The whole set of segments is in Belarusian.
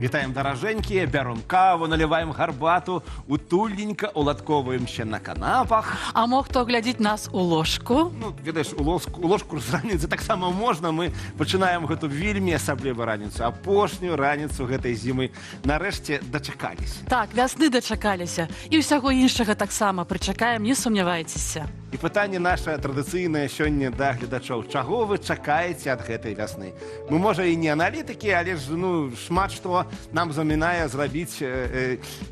Вітаем, даражэнькія, бяром каву, наліваем гарбату, утульненька уладковваемся на канапах. А мо хто глядзіць нас у ложку? Ну, ведаеш, у ложку з раніцы таксама можна. Мы пачынаем гэту вельмі асаблівую раніцу, апошнюю раніцу гэтай зімы. Нарэшце дачакаліся. Так, вясны дачакаліся. І ўсяго іншага таксама прычакаем, не сумнявайцеся. І пытанне наше традыцыйнае сёння да гледачоў: чаго вы чакаеце ад гэтай вясны? Мы, можа, і не аналітыкі, але ж, ну, шмат што нам замінае зрабіць,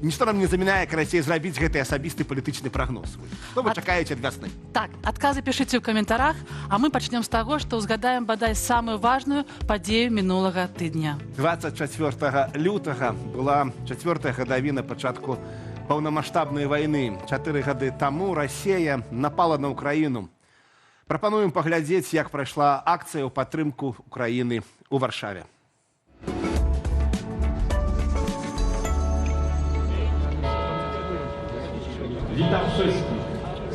нішто нам не замінае, карацей, зрабіць гэты асабісты палітычны прагноз. Што вы чакаеце ад вясны? Так, адказы пішыце ў каментарах, а мы пачнём з таго, што ўзгадаем бадай самую важную падзею мінулага тыдня. 24 лютага была чацвёртая гадавіна пачатку паўнамасштабнай вайны. 4 гады таму Расея напала на Украіну. Прапануем паглядзець, як прайшла акцыя ў падтрымку Украіны ў Варшаве. Witam wszystkich.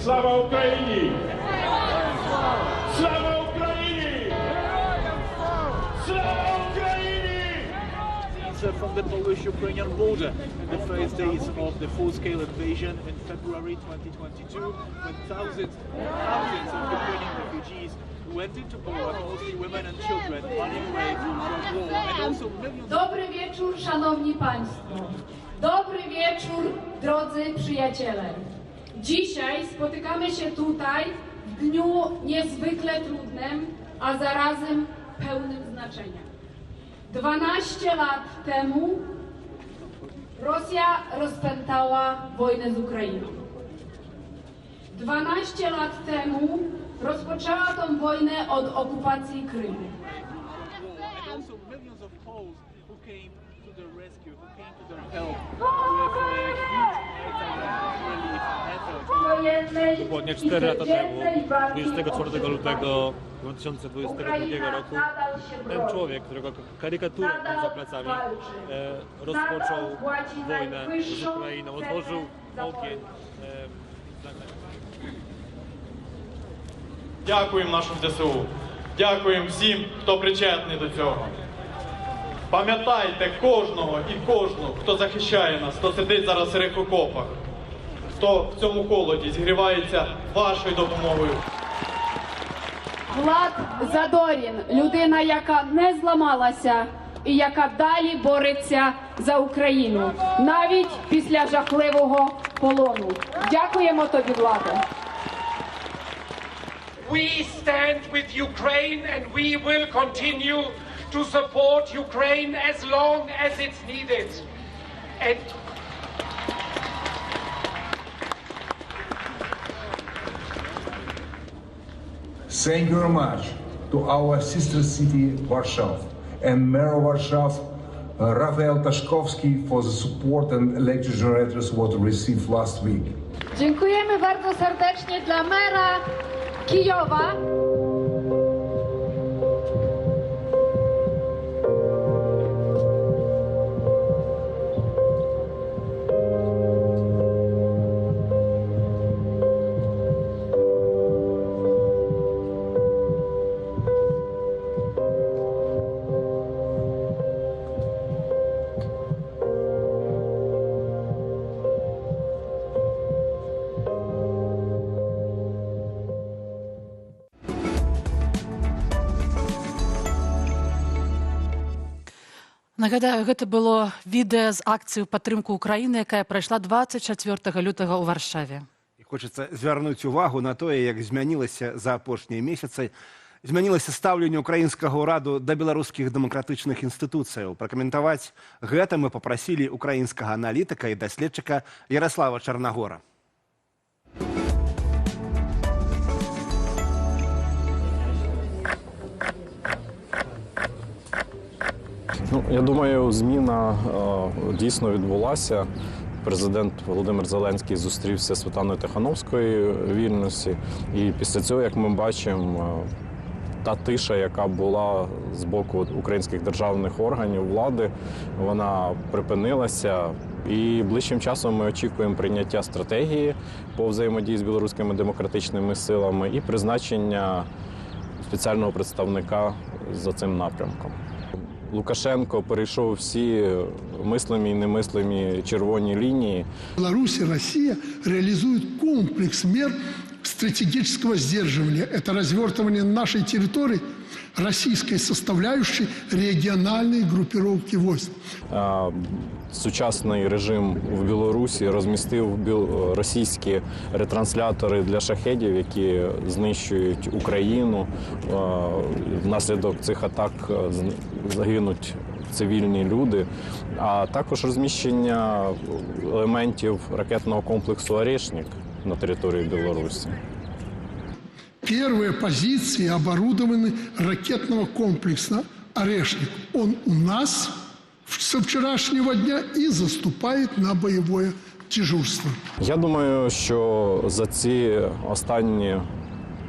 Слава Україні! Слава Україні! Слава Україні! From the Polish-Ukrainian border in the first days of the full-scale invasion in February 2022, when thousands and thousands of Ukrainian refugees went into Poland, mostly women and children, running away from war, and also millions. Dobry wieczór, szanowni państwo. Dobry wieczór, drodzy przyjaciele. Dzisiaj spotykamy się tutaj w dniu niezwykle trudnym, a zarazem pełnym znaczenia. 12 lat temu Rosja rozpętała wojnę z Ukrainą. 12 lat temu rozpoczęła tą wojnę od okupacji Krymu. And also millions of Poles who came to their rescue, who came to their help with a huge humanitarian relief effort. Wojennej Dokładnie i 4 lata temu, codziennej walki 24 o lutego przetrwanie. 2022 Ukraina roku, nadal się ten broni. człowiek, którego karykaturę mam za Nadal plecami, walczy. rozpoczął Nadal płaci wojnę z najwyższą Ukrainą, cenę otworzył za ogień. wolność. Дякуємо нашим ЗСУ. Дякуємо всім, хто причетний до цього. Пам'ятайте кожного і кожну, хто захищає нас, хто сидить зараз в сирих окопах, хто в цьому холоді зігрівається вашою допомогою. Влад Задорін, людина, яка не зламалася і яка далі бореться за Україну, навіть після жахливого полону. Дякуємо тобі, Владе. We stand with Ukraine and we will continue to support Ukraine as long as it's needed. And Thank you very much to our sister city Warsaw and Mayor of Warsaw, Rafael Tashkovsky, for the support and electric generators what we received last week. Dziękujemy bardzo serdecznie dla mera Kijowa. Нагадаю, гэта было відэа з акцыі ў падтрымку Украіны, якая прайшла 24 лютага ў Варшаве. І хочацца звярнуць увагу на тое, як змянілася за апошнія месяцы змянілася стаўленне украінскага ўраду да беларускіх дэмакратычных інстытуцыяў. Пракаментаваць гэта мы папрасілі украінскага аналітыка і даследчыка Яраслава Чарнагора. Ну, я думаю, зміна дійсно відбулася. Президент Володимир Зеленський зустрівся з Світланою Тихановською в Вільнюсі. І після цього, як ми бачимо, та тиша, яка була з боку українських державних органів влади, вона припинилася. І ближчим часом ми очікуємо прийняття стратегії по взаємодії з білоруськими демократичними силами і призначення спеціального представника за цим напрямком. Лукашенко перейшов всі мислимі і немислимі червоні лінії. Беларусь и Россия реализуют комплекс мер стратегического сдерживания. Это развертывание нашей территории российской составляющей региональной группировки войск. Сучасний режим в Білорусі розмістив російські ретранслятори для шахедів, які знищують Україну. Внаслідок цих атак загинуть цивільні люди, а також розміщення елементів ракетного комплексу «Орешник» на території Білорусі. Первые позиции оборудованы ракетного комплекса «Орешник». Он у нас со вчерашнего дня и заступает на боевое дежурство. Я думаю, що за ці останні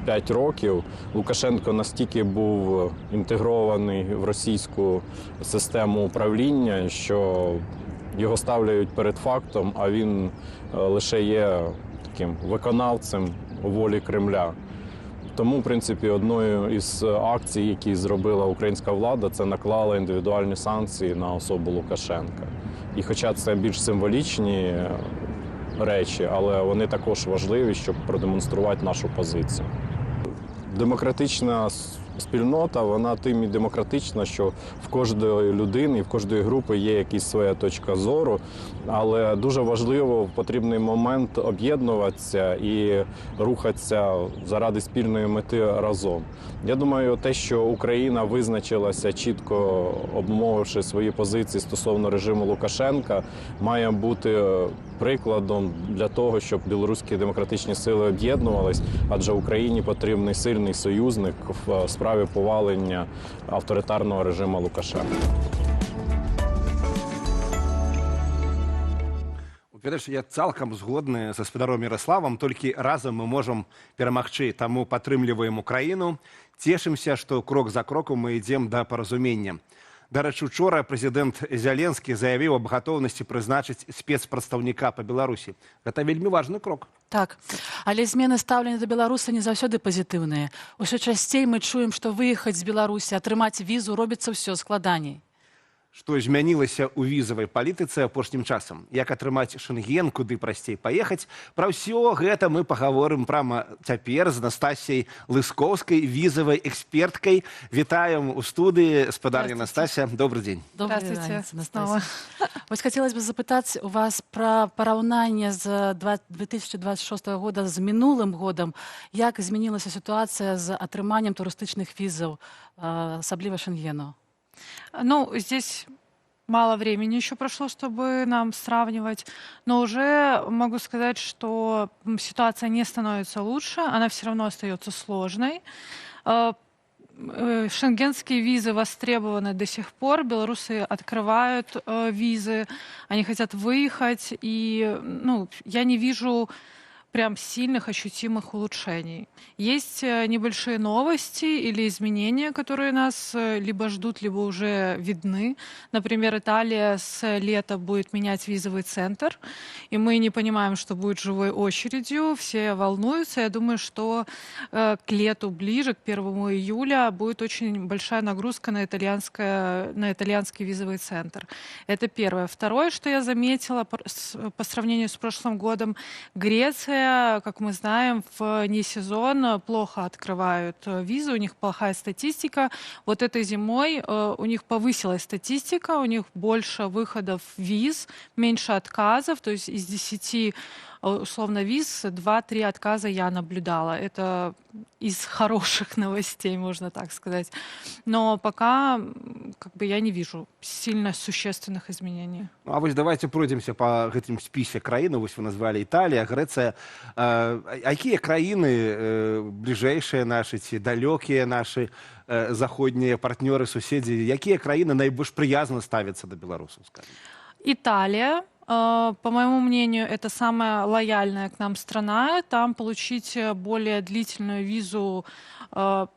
5 років Лукашенко настільки був інтегрований в російську систему управління, що його ставляють перед фактом, а він лише є таким виконавцем волі Кремля. Тому, в принципі, одною із акцій, які зробила українська влада, це наклала індивідуальні санкції на особу Лукашенка. І хоча це більш символічні речі, але вони також важливі, щоб продемонструвати нашу позицію. Демократична спільнота, вона тим і демократична, що в кожної людини і в кожної групи є якась своя точка зору, але дуже важливо в потрібний момент об'єднуватися і рухатися заради спільної мети разом. Я думаю, те, що Україна визначилася, чітко обмовивши свої позиції стосовно режиму Лукашенка, має бути прикладом для того, щоб білоруські демократичні сили об'єднувались, адже Україні потрібний сильний союзник в справі повалення авторитарного режиму Лукашенка. Ведаеш, я цалкам згодны са спадаром Ярославам: толькі разам мы можам перамагчы, таму падтрымліваем Украіну, цешымся, што крок за крокам мы ідзем да паразумення. Дарэчы, учора прэзідэнт Зяленскі заявіў аб гатоўнасці прызначыць спецпрадстаўніка па Беларусі. Гэта вельмі важны крок. Так, але змены стаўлення да беларуса не заўсёды пазітыўныя. Усё часцей мы чуем, што выехаць з Беларусі, атрымаць візу робіцца ўсё складаней. Што змянілася ў візавай палітыцы апошнім часам? Як атрымаць шэнген, куды прасцей паехаць? Пра ўсё гэта мы пагаворым прама цяпер з Настасяй Лыскоўскай, візавай эксперткай. Вітаем у студыі, спадарня Настася, добры дзень. Добрай Здравствуйте раніцы, снова. Настасья. Вось хацелася бы запытаць у вас пра параўнанне з 2026 года з мінулым годам. Як змянілася сітуацыя з атрыманнем турыстычных візаў, асабліва шэнгену? Ну, здесь мало времени еще прошло, чтобы нам сравнивать, но уже могу сказать, что ситуация не становится лучше, она все равно остается сложной. Шенгенские визы востребованы до сих пор, белорусы открывают визы, они хотят выехать, и, ну, я не вижу прям сильных ощутимых улучшений. Есть небольшие новости или изменения, которые нас либо ждут, либо уже видны. Например, Италия с лета будет менять визовый центр, и мы не понимаем, что будет живой очередью. Все волнуются. Я думаю, что к лету ближе, к 1 июля, будет очень большая нагрузка на итальянский визовый центр. Это первое. Второе, что я заметила по сравнению с прошлым годом, Греция, как мы знаем, в несезон плохо открывают визы, у них плохая статистика. Вот этой зимой у них повысилась статистика, у них больше выходов виз, меньше отказов, то есть из 10 условно виз 2-3 отказа я наблюдала. Это из хороших новостей, можно так сказать. Но пока как бы я не вижу сильно существенных изменений. Ну, а вось давайте пройдземся па гэтым спісе краінаў. Вось вы назвалі Італія, Грэцыя. А якія краіны, бліжэйшыя нашы ці далёкія нашы заходнія партнёры, суседзі, якія краіны найбольш прыязна ставяцца да беларусаў, скажем? Италия, по моему мнению, это самая лояльная к нам страна. Там получить более длительную визу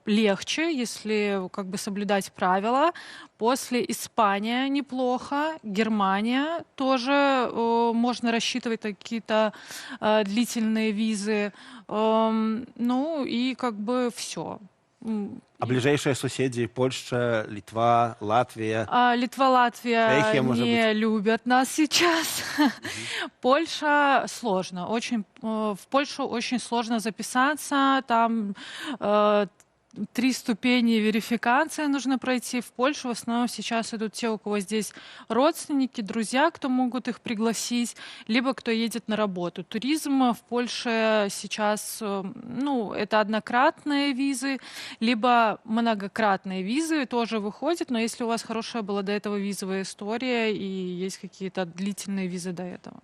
легче, если как бы соблюдать правила. После Испания неплохо, Германия тоже можно рассчитывать на какие-то длительные визы. Ну и как бы все. А бліжэйшыя суседзі: Польшча, Літва, Латвія? Литва, Латвия Чехия, может не любят нас сейчас. Польша сложно. Очень, в Польшу очень сложно записаться. Там три ступени верификации нужно пройти. В Польшу в основном сейчас идут те, у кого здесь родственники, друзья, кто могут их пригласить, либо кто едет на работу. Туризм в Польше сейчас, ну, это однократные визы, либо многократные визы тоже выходят, но если у вас хорошая была до этого визовая история и есть какие-то длительные визы до этого.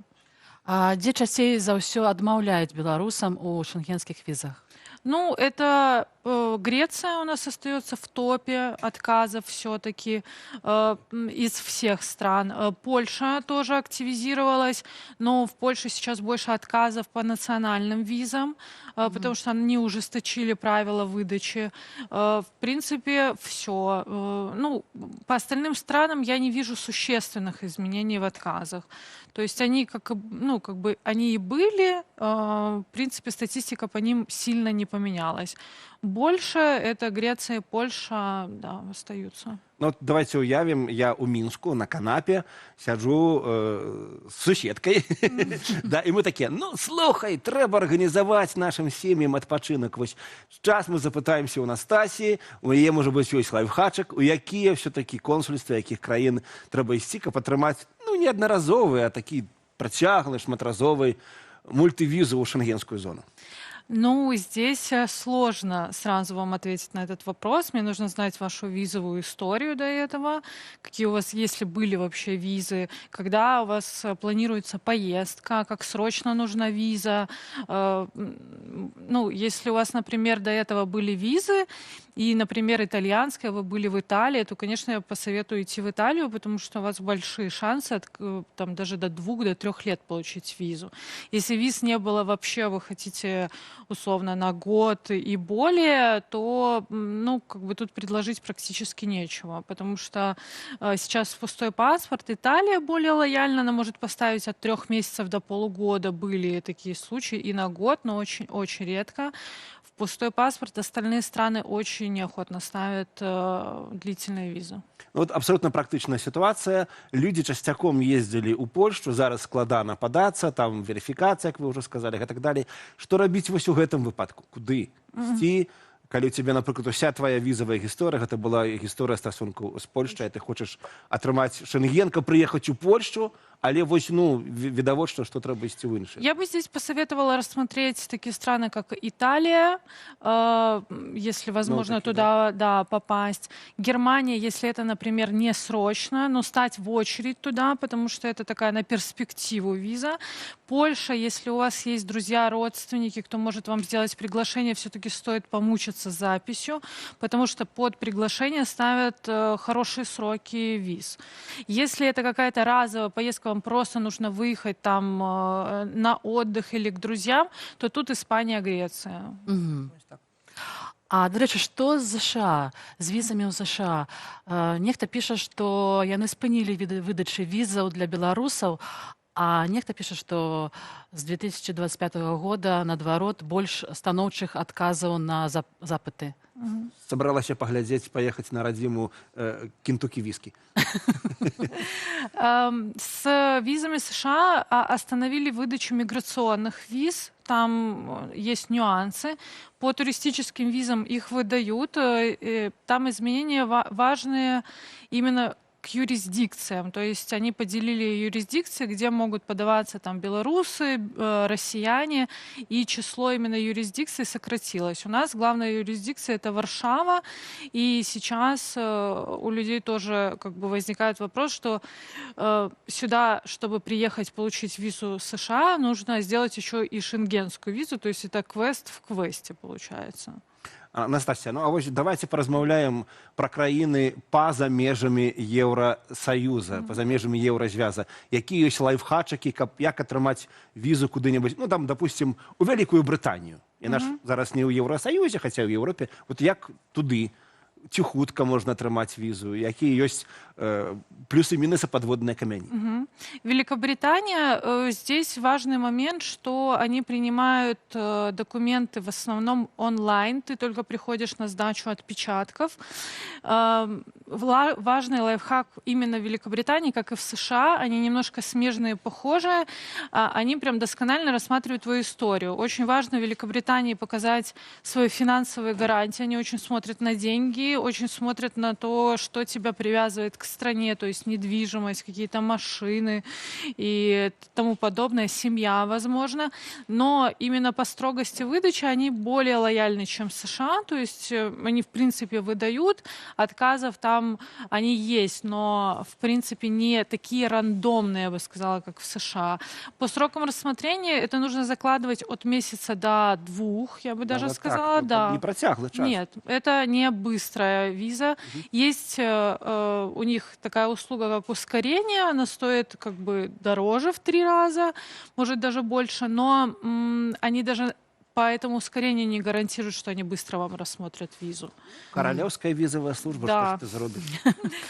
А дзе часцей за ўсё адмаўляюць беларусам у шэнгенскіх візах? Ну, это Греция у нас остается в топе отказов все-таки из всех стран. Польша тоже активизировалась, но в Польше сейчас больше отказов по национальным визам, потому что они ужесточили правила выдачи. В принципе, все. Ну, по остальным странам я не вижу существенных изменений в отказах. То есть они как, ну, как бы они и были, в принципе, статистика по ним сильно не поменялась. Больше это Греция и Польша, да, остаются. Ну, вот давайце ўявім, я ў Мінску на канапе сяджу з суседкай, да, і мы такія: «Ну, слухай, трэба арганізаваць нашым сем'ям адпачынак». Вось час мы запытаемся ў Настасіі, у яе, можа быць, ёсць лайфхачак, у якія все-таки консульствы якіх краін трэба ісці, каб атрымаць, ну, не аднаразовы, а такі працяглы, шматразовы мультывізу ў шэнгенскую зону. Ну, здесь сложно сразу вам ответить на этот вопрос. Мне нужно знать вашу визовую историю до этого, какие у вас, если были вообще визы, когда у вас планируется поездка, как срочно нужна виза. Ну, если у вас, например, до этого были визы, и, например, итальянская, вы были в Италии, то, конечно, я посоветую идти в Италию, потому что у вас большие шансы там, даже до 2, до 3 лет получить визу. Если виз не было вообще, вы хотите условно на год и более, то, ну, как бы тут предложить практически нечего, потому что сейчас пустой паспорт. Италия более лояльна, она может поставить от 3 месяцев до полугода, были такие случаи, и на год, но очень-очень редко. В пустой паспорт остальные страны очень неохотно ставят длительные визы. Ну, вот абсалютна практычная сітуацыя. Людзі часцяком ездзілі ў Польшчу, зараз складана падацца, там верыфікацыя, як вы ўжо сказалі, і так далей. Што рабіць вось у гэтым выпадку? Куды ісці, калі у цябе, напрыклад, уся твая візавая гісторыя гэта была гісторыя стасункаў з Польшчай, ты хочаш атрымаць шэнген, каб прыехаць у Польшчу, але вось, ну, відавочна, што трэба ісці ў іншы. Я бы здесь посоветовала рассмотреть такие страны, как Италия, если возможно таки, туда, да, попасть. Германия, если это, например, не срочно, но стать в очередь туда, потому что это такая на перспективу виза. Польша, если у вас есть друзья, родственники, кто может вам сделать приглашение, все-таки стоит помучиться с записью, потому что под приглашение ставят хорошие сроки виз. Если это какая-то разовая поездка, вам просто нужно выехать там на отдых или к друзьям, то тут Испания, Греция. А, дарэчы, што з ЗША, з візамі ў ЗША? Нехта піша, што яны спынілі выдачы візаў для беларусаў, а нехта піша, што з 2025 года, наадварот, больш станоўчых адказаў на запыты. Сабралася паглядзець, паехаць на радзіму Кентукі віскі. С визами США остановили выдачу миграционных виз. Там есть нюансы. По туристическим визам их выдают. Там изменения важные именно к юрисдикциям. То есть они поделили юрисдикции, где могут подаваться там белорусы, россияне, и число именно юрисдикций сократилось. У нас главная юрисдикция — это Варшава, и сейчас у людей тоже как бы возникает вопрос, что сюда, чтобы приехать получить визу США, нужно сделать еще и шенгенскую визу, то есть это квест в квесте получается. Настасья, ну а вось давайце паразмаўляем пра краіны па-за межамі Еўрасаюза, па-за межамі Еўразвяза. Якія ёсць лайфхачыкі, каб як атрымаць візу куды-небудзь, ну там, допустим, у Вялікую Брытанію. Яна ж зараз не ў Еўрасаюзе, хаця ў Еўропе. Вот як туды? Ці хутка можна атрымаць візу, якія ёсць плюсы, мінусы, падводныя камяні? Мгм. Великобритания, здесь важный момент, что они принимают документы в основном онлайн, ты только приходишь на сдачу отпечатков. Важный лайфхак именно в Великобритании, как и в США, они немножко смежные, похожие, они прям досконально рассматривают твою историю. Очень важно в Великобритании показать свои финансовые гарантии, они очень смотрят на деньги, очень смотрят на то, что тебя привязывает к стране, то есть недвижимость, какие-то машины и тому подобное, семья, возможно. Но именно по строгости выдачи они более лояльны, чем США, то есть они, в принципе, выдают, отказов там они есть, но, в принципе, не такие рандомные, я бы сказала, как в США. По срокам рассмотрения это нужно закладывать от месяца до 2, я бы даже Нават так, сказала, ну, да. не працяглы час. Нет, это не быстрая виза. Есть у них такая услуга, как ускорение, она стоит как бы дороже в 3 раза, может, даже больше, но они даже по этому ускорению не гарантируют, что они быстро вам рассмотрят визу. Каралеўская візавая служба, Да. што ж ты зробіш?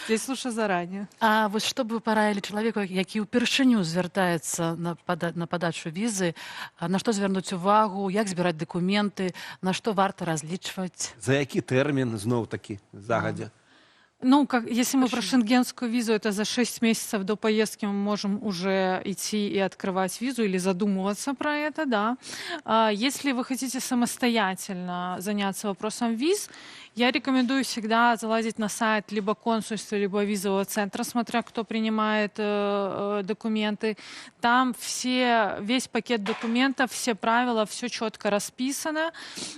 Здесь лучше заранее. А вось што бы вы параілі чалавеку, які ўпершыню звяртаецца на падачу візы, на што звярнуць увагу, як збіраць дакументы, на што варта разлічваць? За які тэрмін, зноў такі, загадзя? Ну, как, если мы про шенгенскую визу, это за 6 месяцев до поездки мы можем уже идти и открывать визу или задумываться про это, да. Если вы хотите самостоятельно заняться вопросом виз, я рекомендую всегда залазить на сайт либо консульства, либо визового центра, смотря кто принимает документы. Там весь пакет документов, все правила, все четко расписано.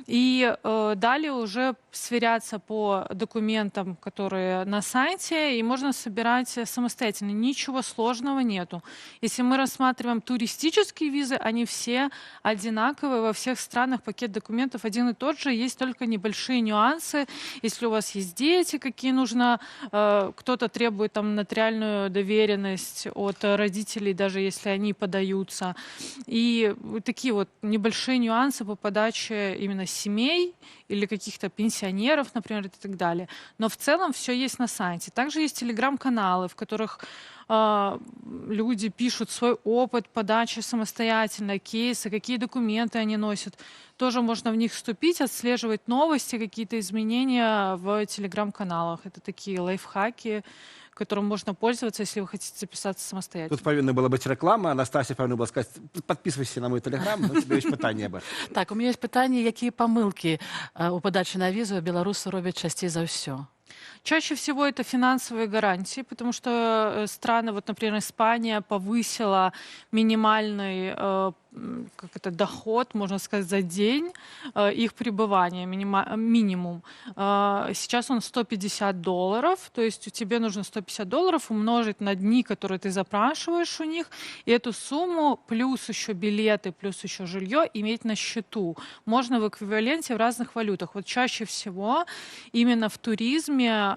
И далее уже сверяться по документам, которые на сайте, и можно собирать самостоятельно. Ничего сложного нету. Если мы рассматриваем туристические визы, они все одинаковые во всех странах, пакет документов один и тот же, есть только небольшие нюансы. Если у вас есть дети, какие нужно, кто-то требует там нотариальную доверенность от родителей, даже если они подаются. И вот такие вот небольшие нюансы по подаче именно семей или каких-то пенсионеров, например, и так далее. Но в целом все есть на сайте. Также есть телеграм-каналы, в которых люди пишут свой опыт подачи самостоятельно, кейсы, какие документы они носят. Тоже можно в них вступить, отслеживать новости, какие-то изменения в телеграм-каналах. Это такие лайфхаки, которым можно пользоваться, если вы хотите записаться самостоятельно. Тут павінна была быць рэклама. Анастасія павінна была сказаць: «Подписывайся на мой телеграм». Ну, у тебя ёсць пытанне об этом. Так, у меня есть пытанне, якія памылкі у падачы на візу беларусы робяць часцей за ўсё? Чаще всего это финансовые гарантии, потому что страны, вот, например, Испания повысила минимальный как это, доход, можно сказать, за день их пребывания, минимум. Сейчас он 150 долларов, то есть у тебе нужно 150 долларов умножить на дни, которые ты запрашиваешь у них, и эту сумму плюс еще билеты, плюс еще жилье иметь на счету. Можно в эквиваленте в разных валютах. Вот чаще всего именно в туризме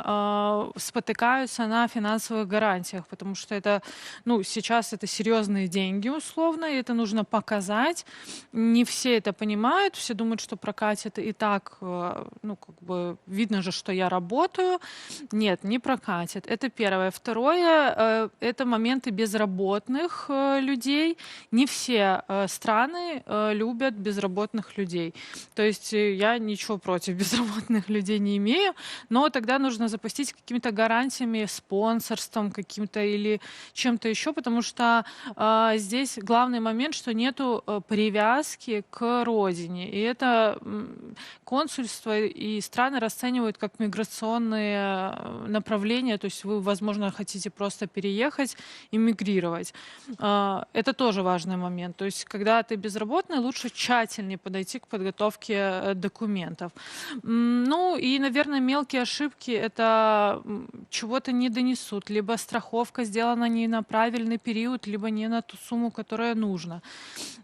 спотыкаются на финансовых гарантиях, потому что это, ну, сейчас это серьезные деньги условно, и это нужно показать. Не все это понимают, все думают, что прокатит и так, ну, как бы видно же, что я работаю. Нет, не прокатит. Это первое. Второе, это моменты безработных людей. Не все страны любят безработных людей. То есть я ничего против безработных людей не имею, но тогда нужно запастись какими-то гарантиями, спонсорством каким-то или чем-то еще, потому что здесь главный момент, что нету привязки к родине. И это консульство и страны расценивают как миграционные направления, то есть вы, возможно, хотите просто переехать и мигрировать. Это тоже важный момент. То есть, когда ты безработный, лучше тщательнее подойти к подготовке документов. Ну и, наверное, мелкие ошибки — это чего-то не донесут, либо страховка сделана не на правильный период, либо не на ту сумму, которая нужна.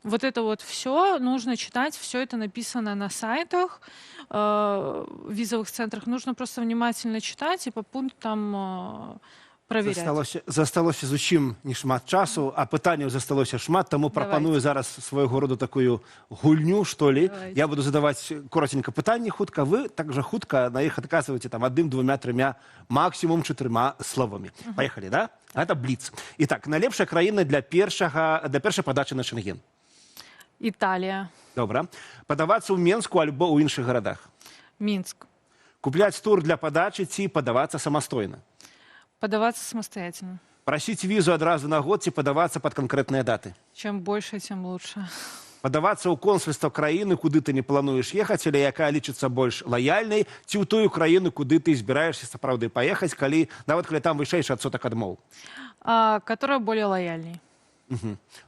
Вот это вот все нужно читать, все это написано на сайтах, в визовых центрах. Нужно просто внимательно читать и по пунктам Проверять. Засталося зусім не шмат часу, а пытанняў засталося шмат, таму прапаную зараз свайго роду такую гульню, что ли. Давайте. Я буду задаваць коротенько пытанні хутка, вы также хутка на іх адказваеце там адным, двумя, трымя, максимум чатырма словамі. Поехали, да? Это блиц. Итак, найлепшая краіна для першай падачы на Шэнген? Италия. Добра. Падавацца ў Менску альбо ў іншых гарадах? Минск. Купляць тур для падачы ці падавацца самастойна? Подаваться самостоятельно. Прасіць візу адразу на год ці падавацца пад канкрэтныя даты? Чем больше, тем лучше. Падавацца ў консульства краіны, куды ты не плануеш ехаць, але якая лічыцца больш лаяльнай, ці ў тую краіну, куды ты збіраешся сапраўды паехаць, нават калі там вышэйшы адсотак адмоў? А, которая более лояльней.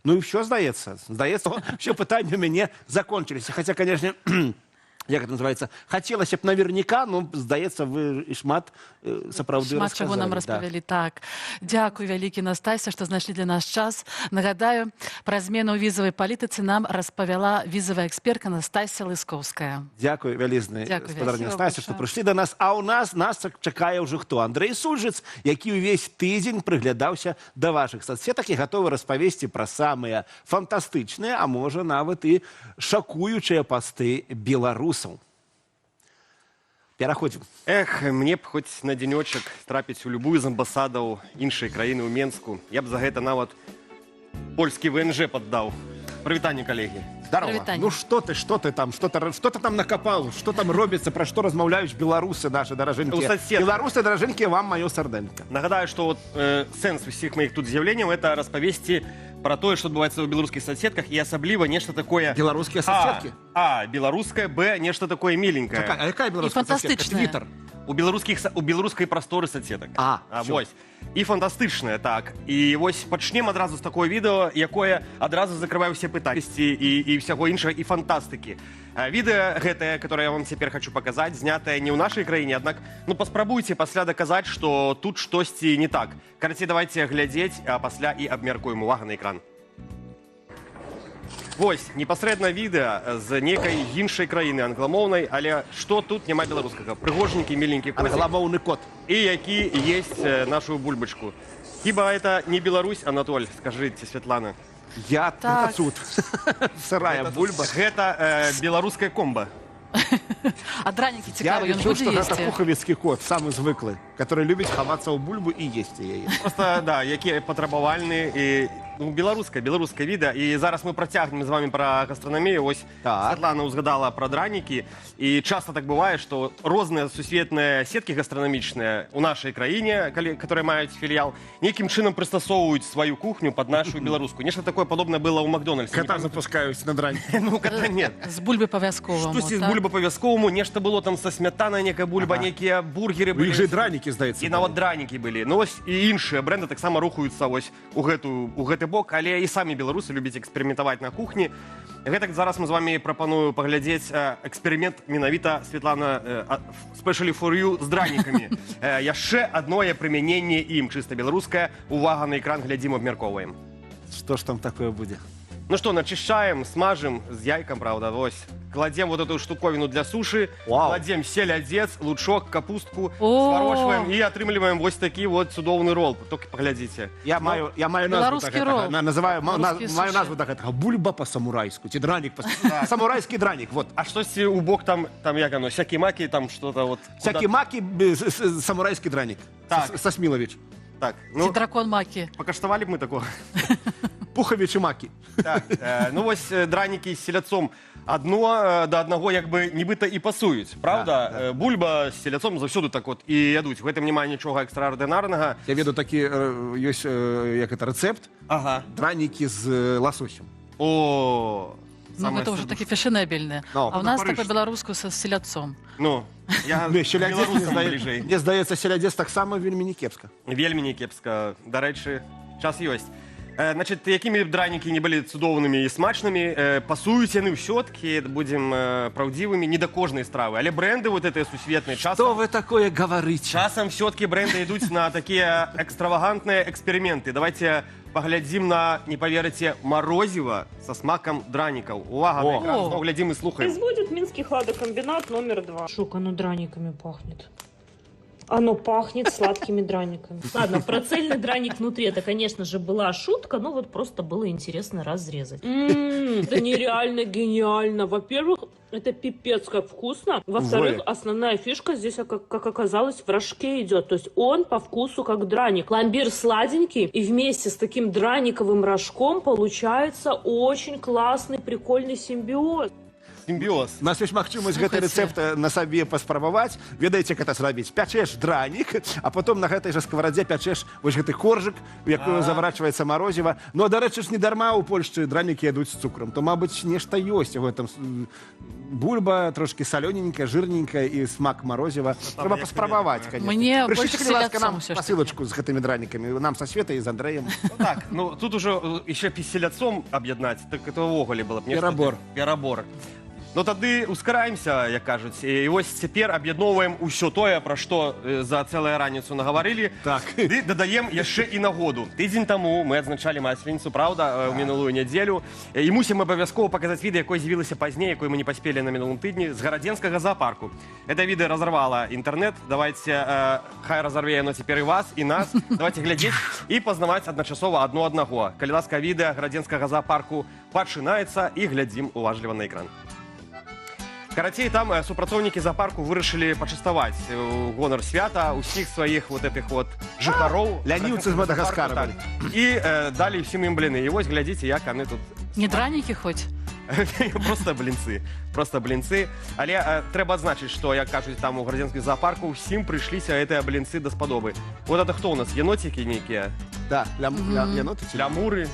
Ну і ўсё, здаецца. Здаецца, все пытанні ў мяне закончыліся. Хаця, конечно, як это называется, хацелася б наверняка, но, здаецца, вы і шмат сапраўды Шмат чаго нам расказалі, да. распавялі. Так. Дзякуй вялікі, Настасся, што знайшлі для нас час. Нагадаю, пра змену ў візавай палітыцы нам распавяла візавая экспертка Настасся Лыскоўская. Дзякуй вялізны, Дзякуй. спадарня Спасибо Настася, што большое. прыйшлі да нас. А у нас чакае ўжо хто? Андрэй Сульжыц, які ўвесь тыдзень прыглядаўся да вашых сацсетак і гатовы распавесці пра самыя фантастычныя, а можа, нават і шакуючыя пасты беларусаў. Пераходзім. Эх, мне б хоць на дзенёчак трапіць у любую з амбасадаў іншай краіны ў Менску. Я б за гэта нават польскі ВНЖ паддаў. Прывітанне, калегі. Здорово. Прывітанне. Ну что ты там, что ты там накопал, что там робіцца, пра што размаўляюць беларусы наши У даражэнькія? соцсетках. Беларусы даражэнькія, вам маё сардэнька. Нагадаю, што вот, сэнс усіх маіх тут з'яўленняў — это распавесці пра тое, што адбываецца ў беларускіх соцсетках, і асабліва нешта такое. Беларускія соцсеткі? А, беларускае, Б, нешта такое міленькае. Чакай, а якая беларуская соцсетка? Фантастычная. Твиттер. У беларускай прасторы соцсетак. А, всё. Вось. І фантастычнае, так. І вось пачнем адразу з такое відэо, якое адразу закрывае ўсе пытанні і ўсяго іншага, і фантастыкі. Відэа гэтае, которое я вам цяпер хочу паказаць, знятае не ў нашай краіне, аднак, ну, паспрабуйце пасля даказаць, што тут штосьці не так. Карацей, давайте глядзець, а пасля і абмяркуем. Увага на экран. Вось, непасрэдна відэа з некай іншай краіны англамоўнай, але што тут няма беларускага? Прыгоженькі, міленькі козік. Англамоўны кот. І які есть нашу бульбачку. Хіба это не Беларусь, Анатоль, скажите, Светлана? Я Так. так. Цуд. Сырая бульба. Гэта беларуская комба. А дранікі, Я цікава, ён лічу, будзе што гэта есці? пухавіцкі кот, самы звыклы, который любіць хавацца ў бульбу і есці яе. Просто, да, які патрабавальны і, ну, беларускае відэа. І зараз мы працягнем з вами пра гастранамію. Ось Светлана узгадала пра дранікі, і часто так бывае, што розныя сусветныя сеткі гастранамічныя у нашай краіне, калі которые маюць філіял, нейкім чынам прыстасоўваюць сваю кухню под нашу беларускую. Нешта такое падобнае было ў Макдональдсе. Кота запускаюць на дрань. Ну, кота нет. З бульбы па-вясковаму. Штосьці з так? бульба па-вясковаму, нешта было там са смятанай, некая бульба, нейкія бургеры У былі. іх жа і дранікі, здаецца, І нават дранікі былі. Ну вось, і іншыя бренды таксама рухаюцца вось у гэты бок, але і самі беларусы любяць эксперыментаваць на кухні. Гэтак зараз мы з вами прапаную паглядзець эксперымент менавіта, Светлана, especially for you, з дранікамі. Яшчэ адное прымяненне ім чыста беларускае. Увага на экран, глядзім, абмяркоўваем. Што ж там такое будзе? Ну что, начищаем, смажем с яйком, правда, вось. Кладем вот эту штуковину для суши, Вау. Кладем селядец, лучок, капустку, О! сворачиваем и атрымліваем вось такі вот цудоўны рол. Только поглядите. Я маю назву Беларускі да гэтага. рол. Называю, Беларускія маю суши. назву да гэтага. Бульба па-самурайску. Ці дранік па Самурайскі дранік, вот. А штосьці у бок там як оно, сякі-макі, там что-то вот. Сякі-макі, самурайскі дранік. Так. Сасмілавіч. Так, Ці ну, дракон макі. пакаштавалі б мы такого. Пухавіч і макі. Так, ну вось дранікі з селядцом адно да аднаго як бы нібыта і пасуюць, правда? Да, да. Бульба з селядцом заўсёды так от і ядуць. У гэтым няма нічога экстраардынарнага. Я ведаю такі, ёсць, як это, рэцэпт. Дранікі з ласосем. О, Ну, самае гэта ўжо сэрдушка. такі фешэнебельны. Ну, А ў нас Парыж. так па-беларуску са селядцом. Ну, я Не, селядзец, мне беларусам бліжэй. мне здаецца, селядзец таксама вельмі не кепска. Вельмі не кепска. Дарэчы, час ёсць. Значит, якімі б дранікі не былі цудоўнымі і смачнымі, пасуюць яны ўсё-ткі, будзем праўдзівымі, не да кожнай стравы. Але бренды вот гэтыя сусветныя Что часам, вы такое говорите? Часам все-таки бренды ідуць на такія экстравагантныя эксперыменты. Давайте паглядзім на, не поверыце, морозиво со смаком дранікаў. Увага на О. экран, зноў глядзім і слухаем. Производит Минский хладокомбинат номер 2. Шок, оно драниками пахнет. Оно пахнет сладкими драниками. Ладно, про цельный драник внутри это, конечно же, была шутка, но вот просто было интересно разрезать. Это нереально гениально. Во-первых, это пипец как вкусно. Во-вторых, основная фишка здесь, как оказалось, в рожке идет. То есть он по вкусу как драник. Пломбир сладенький, и вместе с таким драниковым рожком получается очень классный, прикольный симбиоз. Симбиоз. У нас ёсць магчымасць гэты Слухайце. рэцэпт на сабе паспрабаваць. Ведаеце, як это зрабіць? Пячэш дранік, а потом на гэтай жа скаварадзе пячэш вось гэты коржык, у якую заварачваецца марозіва. Ну, а дарэчы ж, не дарма ў Польшчы дранікі ядуць з цукрам. То, мабыць, нешта ёсць у гэтым. Бульба трошкі салёненькая, жирненькая і смак марозіва. Трэба як паспрабаваць, тебе. конечно. Мне Прышліце, больш калі ласка, нам селядцом усё ж такі. пасылачку з гэтымі дранікамі. Нам са Светай і з Андрэем. Ну так, ну тут уже еще з селядцом аб'яднаць, так это ўвогуле было б нешта. Перабор. Перабор. Ну тады ускараемся, як кажуць. І вось цяпер аб'ядноўваем усё тое, пра што за цэлую раніцу нагаварылі. Так. Ды дадаем яшчэ і нагоду. Тыдзень таму мы адзначалі Масленіцу, праўда, у мінулую нядзелю. І мусім абавязкова паказаць відэа, якое з'явілася пазней, якое мы не паспелі на мінулым тыдні, з гарадзенскага зоапарку. Это відэа разарвала інтэрнэт. Давайте, хай разарве яно цяпер і вас, і нас. Давайте глядзець і пазнаваць адначасова адно аднаго. Калі ласка, відэа гарадзенскага зоапарку пачынаецца, і глядзім уважліва на экран. Карацей, там супрацоўнікі зоапарку вырашылі пачаставаць у гонар свята ўсіх сваіх вот этих вот жыхароў. Ляніўцы з Мадагаскара. Так. І далі ўсім ім бліны. І вось глядзіце, як яны тут. Не дранікі хоць? Просто блінцы. Просто блінцы. Але трэба адзначыць, што, як кажуць там у гарадзенскім зоапарку, ўсім прыйшліся гэтыя блінцы даспадобы. Вот это хто у нас? Еноцікі нейкія? Да, ляноты ці? Лямуры.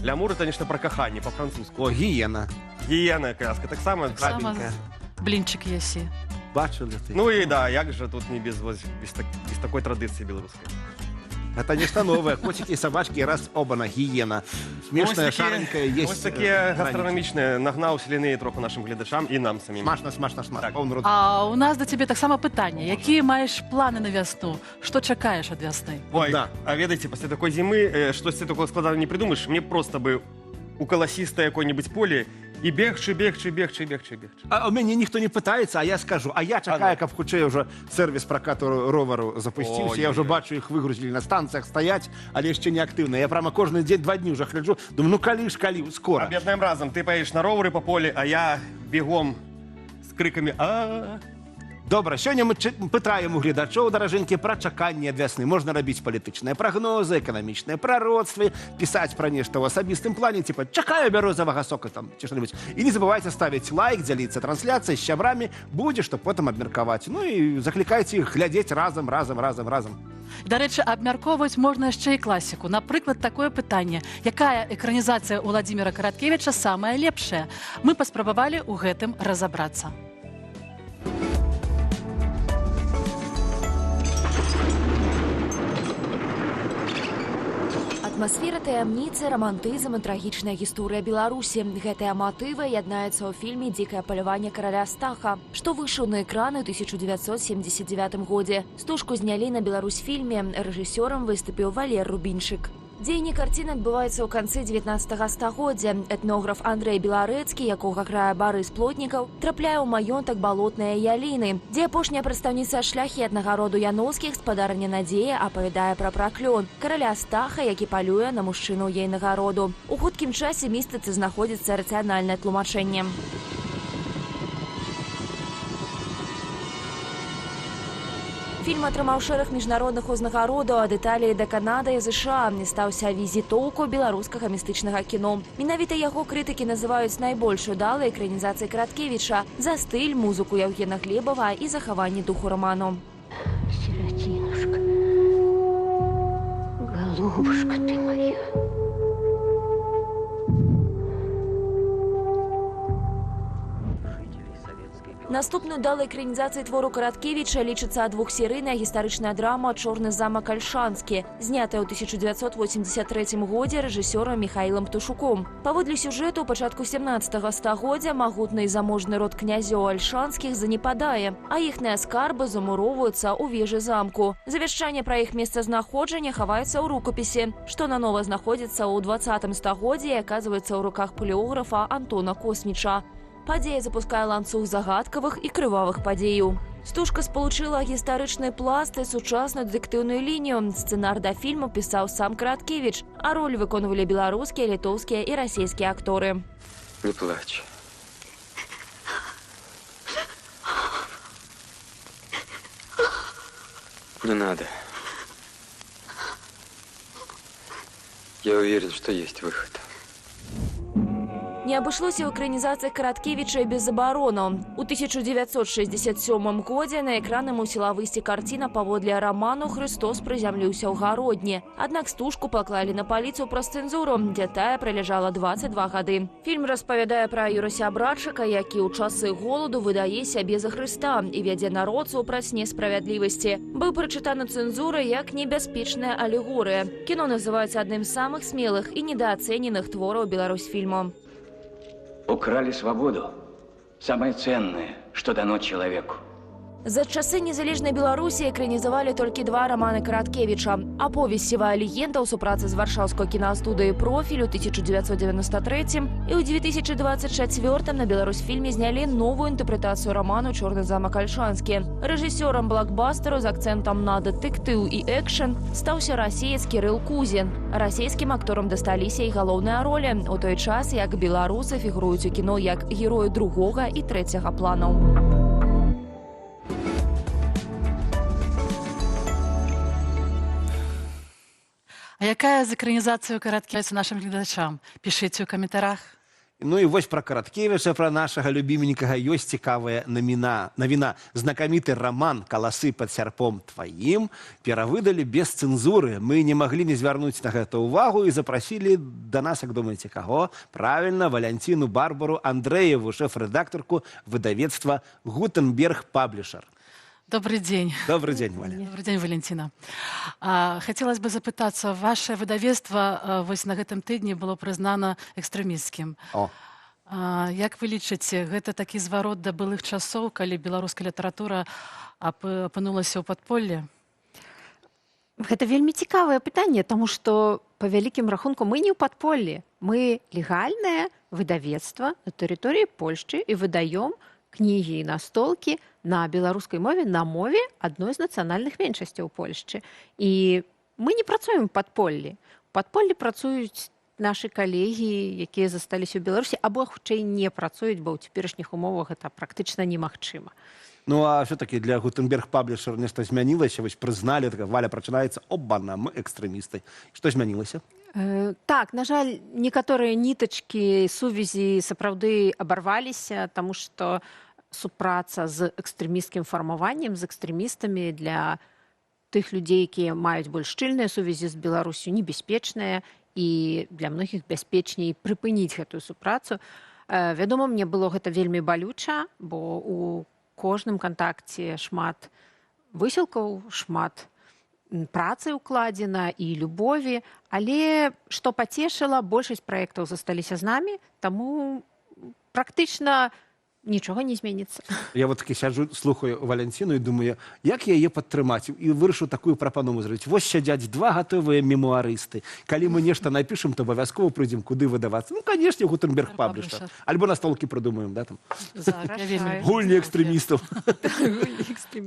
Лямуры, это нешта пра каханне, па-французску. О, гіена. Гіена, краска, таксама. Таксама Слабенькая. блінчык ясі. Бачылі ты? Ну і да, як же тут не без, вось, без такой традыцыі беларускай. Это нешта новое. Котики и собачки, раз оба-на, гиена. Смешная, шаренькая, есть. Ось такі гастранамічныя, нагнаў сліны троху нашым гледачам і нам самім. Смачна, смачна, смачна. Так. Пэўны род. А у нас да цябе таксама пытанне. Якія маеш планы на вясну? Што чакаеш ад вясны? Ой, Да. а ведаеце, пасля такой зімы штосьці такого складана не придумаеш. Мне просто бы у каласістае якое-нибудь поле і бегчы, бегчы, бегчы, бегчы, бегчы. А у мяне ніхто не пытаецца, а я скажу. А я чакаю, А ну. каб хутчэй ўжо сэрвіс пракату ровару запусціўся. Я ўжо Ой-ой-ой. бачу, іх выгрузілі на станцыях, стаяць, але яшчэ не актыўна. Я прямо кожны дзень, 2 дні ўжо гляджу, думаю, ну калі ж, калі, скора. Аб'яднаем разам. Ты паедзеш на ровары па полі, а я бегом з крыкамі а. Добра, сёння мы пытаем у гледачоў, даражэнькі, пра чаканне ад вясны. Можна рабіць палітычныя прагнозы, эканамічныя прароцтвы, пісаць пра нешта ў асабістым плане, типа чакаю бярозавага сока там ці што-нибудь. І не забывайце ставіць лайк, дзяліцца трансляцыяй з сябрамі, будзе што потым абмеркаваць. Ну і заклікайце іх глядзець разам, разам, разам, разам. Дарэчы, абмяркоўваць можна яшчэ і класіку. Напрыклад, такое пытанне: якая экранізацыя Уладзіміра Караткевіча самая лепшая? Мы паспрабавалі ў гэтым разабрацца. Атмасфера таямніцы, рамантызм і трагічная гісторыя Беларусі. Гэтыя матывы яднаюцца ў фільме «Дзікае паляванне караля Стаха», што выйшаў на экраны ў 1979 годзе. Стужку знялі на Беларусьфільме. Рэжысёрам выступіў Валер Рубінчык. Дзеянне карціны адбываецца ў канцы 19 стагоддзя. Этнограф Андрэй Беларэцкі, якога грае Барыс Плотнікаў, трапляе ў маёнтак Балотныя Яліны, дзе апошняя прадстаўніца шляхетнага роду Яноўскіх, спадарыня Надзея, апавядае пра праклён караля Стаха, які палюе на мужчыну ейнага роду. У хуткім часе містыцы знаходзіцца рацыянальнае тлумачэнне. Фільм атрымаў шэраг міжнародных узнагародаў ад Італіі да Канады і ЗША, не стаўся візітоўку беларускага містычнага кіно. Менавіта яго крытыкі называюць найбольш удалай экранізацыяй Караткевіча за стыль, музыку Яўгена Глебава і захаванне духу раману. Сиротинушка, голубушка ты моя. Наступнай удалай экранізацыяй твору Караткевіча лічыцца двухсерыйная гістарычная драма «Чорны замак Альшанскі», знятая ў 1983 годзе рэжысёрам Михаілам Птушуком. Паводле сюжэту, ў пачатку 17 стагоддзя магутны і заможны род князёў Альшанскіх занепадае, а іхныя скарбы замуроўваюцца ў вежы замку. Завяшчанне пра іх месцазнаходжанне хаваецца ў рукапісе, што нанова знаходзіцца ў 20 стагоддзі і аказваецца ў руках палеографа Антона Косміча. Падзея запускае ланцуг загадкавых і крывавых падзеяў. Стужка спалучыла гістарычны пласт і сучасную дэтэктыўную лінію. Сцэнар да фільму пісаў сам Караткевіч, а роль выконвалі беларускія, літоўскія і расійскія акторы. Не плачь. Не надо. Я уверен, что есть выход. Не абышлося ў экранізацыях Караткевіча і без забаронаў. У 1967 годзе на экраны мусіла выйсці карціна паводле раману «Хрыстос прызямліўся ў Гародні». Аднак стужку паклалі на паліцу праз цэнзуру, дзе тая праляжала 22 гады. Фільм распавядае пра Юрася Братчыка, які ў часы голаду выдае сябе за Хрыста і вядзе народ супраць несправядлівасці. Быў прачытаны цэнзурай як небяспечная алегорыя. Кіно называецца адным з самых смелых і недаацэненых твораў Беларусьфільму. Украли свободу, самое ценное, что дано человеку. За часы незалежнай Беларусі экранізавалі толькі два раманы Караткевіча. Аповесць «Сівая легенда» ў супрацы з варшаўскай кінастудыяй «Профіль» у 1993 і ў 2024 на Беларусьфільме знялі новую інтэрпрэтацыю раману «Чорны замак Альшанскі». Рэжысёрам блокбастару з акцэнтам на дэтэктыў і экшэн стаўся расеец Кірыл Кузін. Расійскім акторам дасталіся і галоўныя ролі, у той час як беларусы фігуруюць у кіно як героі другога і трэцяга планаў. А якая з экранізацыяў Караткевіча нашым гледачам? Пішыце ў каментарах. Ну і вось пра Караткевіча, пра нашага любіменькага, ёсць цікавая навіна. Знакаміты раман «Каласы пад сярпом тваім» перавыдалі без цэнзуры. Мы не маглі не звярнуць на гэта ўвагу і запрасілі да нас, як думаеце, каго? Правільна, Валянціну Барбару Андрэеву, шэф-рэдактарку выдавецтва «Гутенберг Паблішер». Добрый день. Добрый день, Валя. Добрый день, Валентина. Хотелось бы запытаться, ваше выдавецтва вось на гэтым тыдні было прызнана экстрэмісцкім. О. Як вы лічыце, гэта такі зварот да былых часоў, калі беларуская літаратура апынулася ў падполлі? Гэта вельмі цікавае пытанне, таму што па вялікім рахунку мы не ў падполлі. Мы легальнае выдавецтва на тэрыторыі Польшчы і выдаём кнігі і настолкі на беларускай мове, на мове адной з нацыянальных меншасцяў Польшчы. І мы не працуем у падполлі. У падполлі працуюць нашы калегі, якія засталіся ў Беларусі, або хутчэй не працуюць, бо ў цяперашніх умовах гэта практычна немагчыма. Ну а все-таки для Гутенберг Паблішер нешта змянілася, вось прызналі, такая Валя прачынаецца, обана, мы экстрэмісты. Што змянілася? Так, на жаль, некаторыя нітачкі сувязі сапраўды абарваліся, таму што супраца з экстрэмісцкім фармаваннем, з экстрэмістамі для тых людзей, якія маюць больш шчыльныя сувязі з Беларуссю, небяспечная, і для многіх бяспечней прыпыніць гэтую супрацу. Вядома, мне было гэта вельмі балюча, бо у кожным кантакце шмат высілкаў, шмат працы ўкладзена і любові, але што пацешыла, большасць праектаў засталіся з намі, таму практычна нічога не зменіцца. Я вот такі сяджу, слухаю Валянціну і думаю, як я яе падтрымаць? І вырашыў такую прапанову зрабіць. Вось сядзяць два гатовыя мемуарысты. Калі мы нешта напішам, то абавязкова прыйдзем, куды выдавацца. Ну, канешне, Гутенберг Паблішер. Альбо настолкі прыдумаем, да, там. Гульні экстрэмістаў.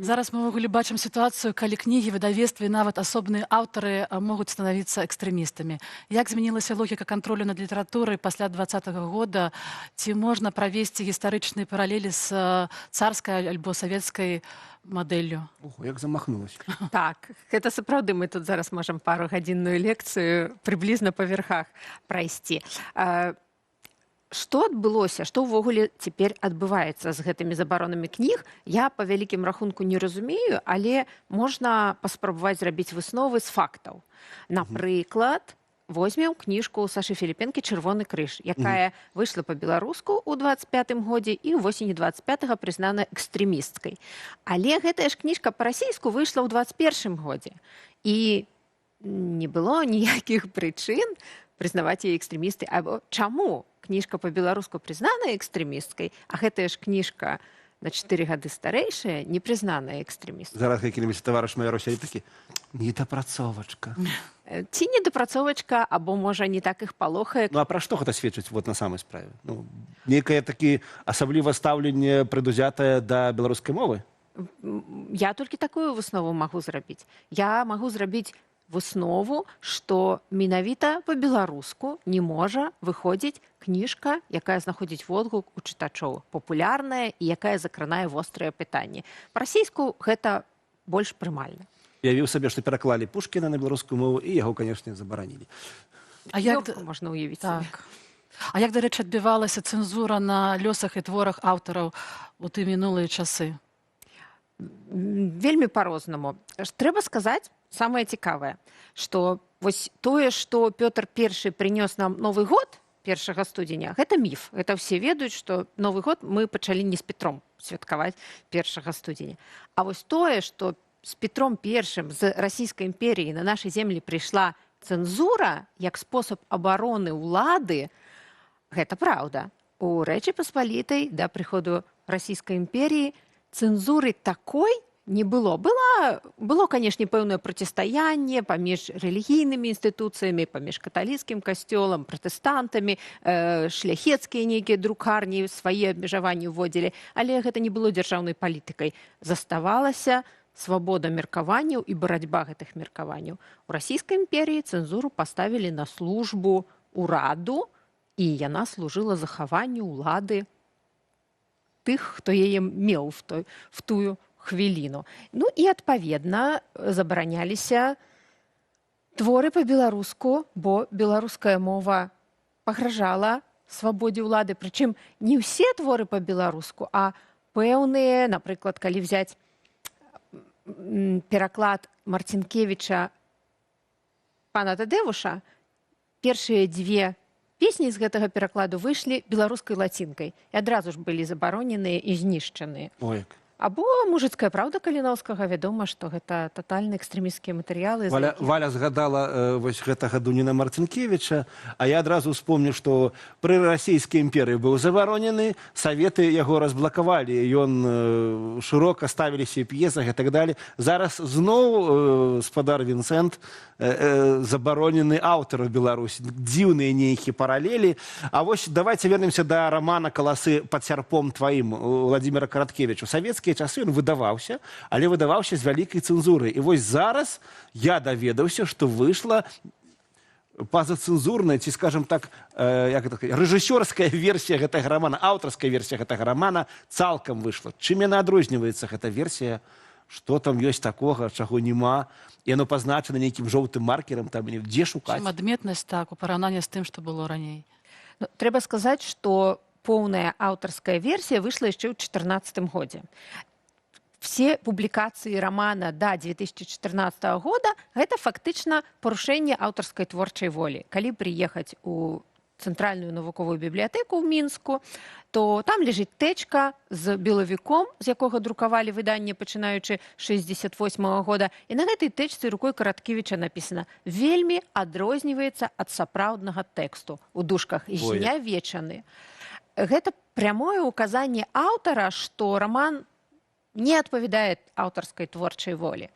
Зараз мы ўвогуле бачым сітуацыю, калі кнігі, выдавецтвы і нават асобныя аўтары могуць станавіцца экстрэмістамі. Як змянілася логіка кантролю над літаратурай пасля 20-го года? Ці можна правесці гістарычныя паралелі з царскай альбо савецкай мадэллю? Ого, як замахнулась. Так, гэта сапраўды мы тут зараз можам паругадзінную лекцыю прыблізна па верхах прайсці. Што адбылося, што ўвогуле цяпер адбываецца з гэтымі забаронамі кніг, я па вялікім рахунку не разумею, але можна паспрабаваць зрабіць высновы з фактаў. Напрыклад, возьмем кніжку Сашы Філіпенкі «Чырвоны крыж», якая выйшла па-беларуску ў 25-м годзе і ў восені 25-га прызнана экстрэмісцкай. Але гэтая ж кніжка па-расійску выйшла ў 21-м годзе. І не было ніякіх прычын прызнаваць яе экстрэмісты. Або чаму кніжка па-беларуску прызнаная экстрэмісткай, а гэтая ж кніжка на 4 гады старэйшая, не прызнаная экстрэмісткай. Зараз які-небудзь таварыш майор сядзіць такі, недапрацовачка. Ці недапрацовачка, або, можа, не так іх палохае. Ну, а пра што гэта сведчыць вот на самай справе? Ну, некае такі асабліва стаўленне прадузятае да беларускай мовы? Я толькі такую выснову магу зрабіць. Я магу зрабіць выснову, што менавіта па-беларуску не можа выходзіць кніжка, якая знаходзіць водгук у чытачоў, папулярная і якая закранае вострыя пытанні. Па-расійску гэта больш прымальна. Уявіў сабе, што пераклалі Пушкіна на беларускую мову, і яго, канешне, забаранілі. А як Лёгка можна ўявіць сабе. Так. А як, дарэчы, адбівалася цэнзура на лёсах і творах аўтараў у тыя мінулыя часы? Вельмі па-рознаму. Трэба сказаць самае цікавае, што вось тое, што Пётр I прынёс нам Новы год 1 студзеня, гэта міф. Гэта ўсе ведаюць, што Новы год мы пачалі не з Петром святкаваць 1 студзеня. А вось тое, што з Петром I з Расійскай імперіі на нашай землі прыйшла цэнзура як спосаб абароны ўлады, гэта праўда. У Рэчы Паспалітай да прыходу Расійскай імперіі цэнзуры такой не было. Было, канешне, пэўнае процістаянне паміж рэлігійнымі інстытуцыямі, паміж каталіцкім касцёлам, пратэстантамі, шляхецкія нейкія друкарні свае абмежаванні ўводзілі, але гэта не было дзяржаўнай палітыкай. Заставалася свабода меркаванняў і барацьба гэтых меркаванняў. У Расійскай імперіі цэнзуру паставілі на службу ураду, і яна служыла захаванню ўлады тых, хто яе меў в тую хвіліну. Ну і адпаведна забараняліся творы па-беларуску, бо беларуская мова пагражала свабодзе ўлады. Прычым не ўсе творы па-беларуску, а пэўныя, напрыклад, калі взяць пераклад Марцінкевіча «Пана Тадэвуша», першыя дзве песні з гэтага перакладу выйшлі беларускай лацінкай і адразу ж былі забароненыя і знішчаныя. Ой, як. Або «Мужыцкая праўда» Каліноўскага, вядома, што гэта татальна экстрэмісцкія матэрыялы, за Валя, якіх Валя згадала вось гэтага Дуніна Марцінкевіча, а я адразу ўспомню, што пры Расійскай імперыі быў забаронены, саветы яго разблакавалі, ён шырока ставіліся ў п'есах і так далее. Зараз зноў спадар Вінсэнт забаронены аўтар у Беларусі. Дзіўныя нейкія паралелі. А вось давайте вернемся да рамана «Каласы пад сярпом тваім» Уладзіміра Караткевіча. У савецкія часы ён выдаваўся, але выдаваўся з вялікай цэнзурай. І вось зараз я даведаўся, што выйшла пазацэнзурная, ці, скажем так, як это сказать, рэжысёрская версія гэтага рамана, аўтарская версія гэтага рамана цалкам выйшла. Чым яна адрозніваецца, гэта версія? Што там ёсць такога, чаго няма? І яно пазначана нейкім жоўтым маркерам, там, дзе шукаць? Чым адметнасць, так, у параўнанні з тым, што было раней? Ну, трэба сказаць, што поўная аўтарская версія выйшла яшчэ ў чатырнаццатым годзе. Все публікацыі рамана да 2014 года гэта фактычна парушэнне аўтарскай творчай волі. Калі прыехаць у цэнтральную навуковую бібліятэку ў Мінску, то там ляжыць тэчка з белавіком, з якога друкавалі выданне, пачынаючы з 68 года. І на гэтай тэчцы рукой Караткевіча напісана: «Вельмі адрозніваецца ад сапраўднага тэксту», у дужках Ой. «знявечаны». Гэта прямое указанне аўтара, што раман не адпавядае аўтарскай творчай волі.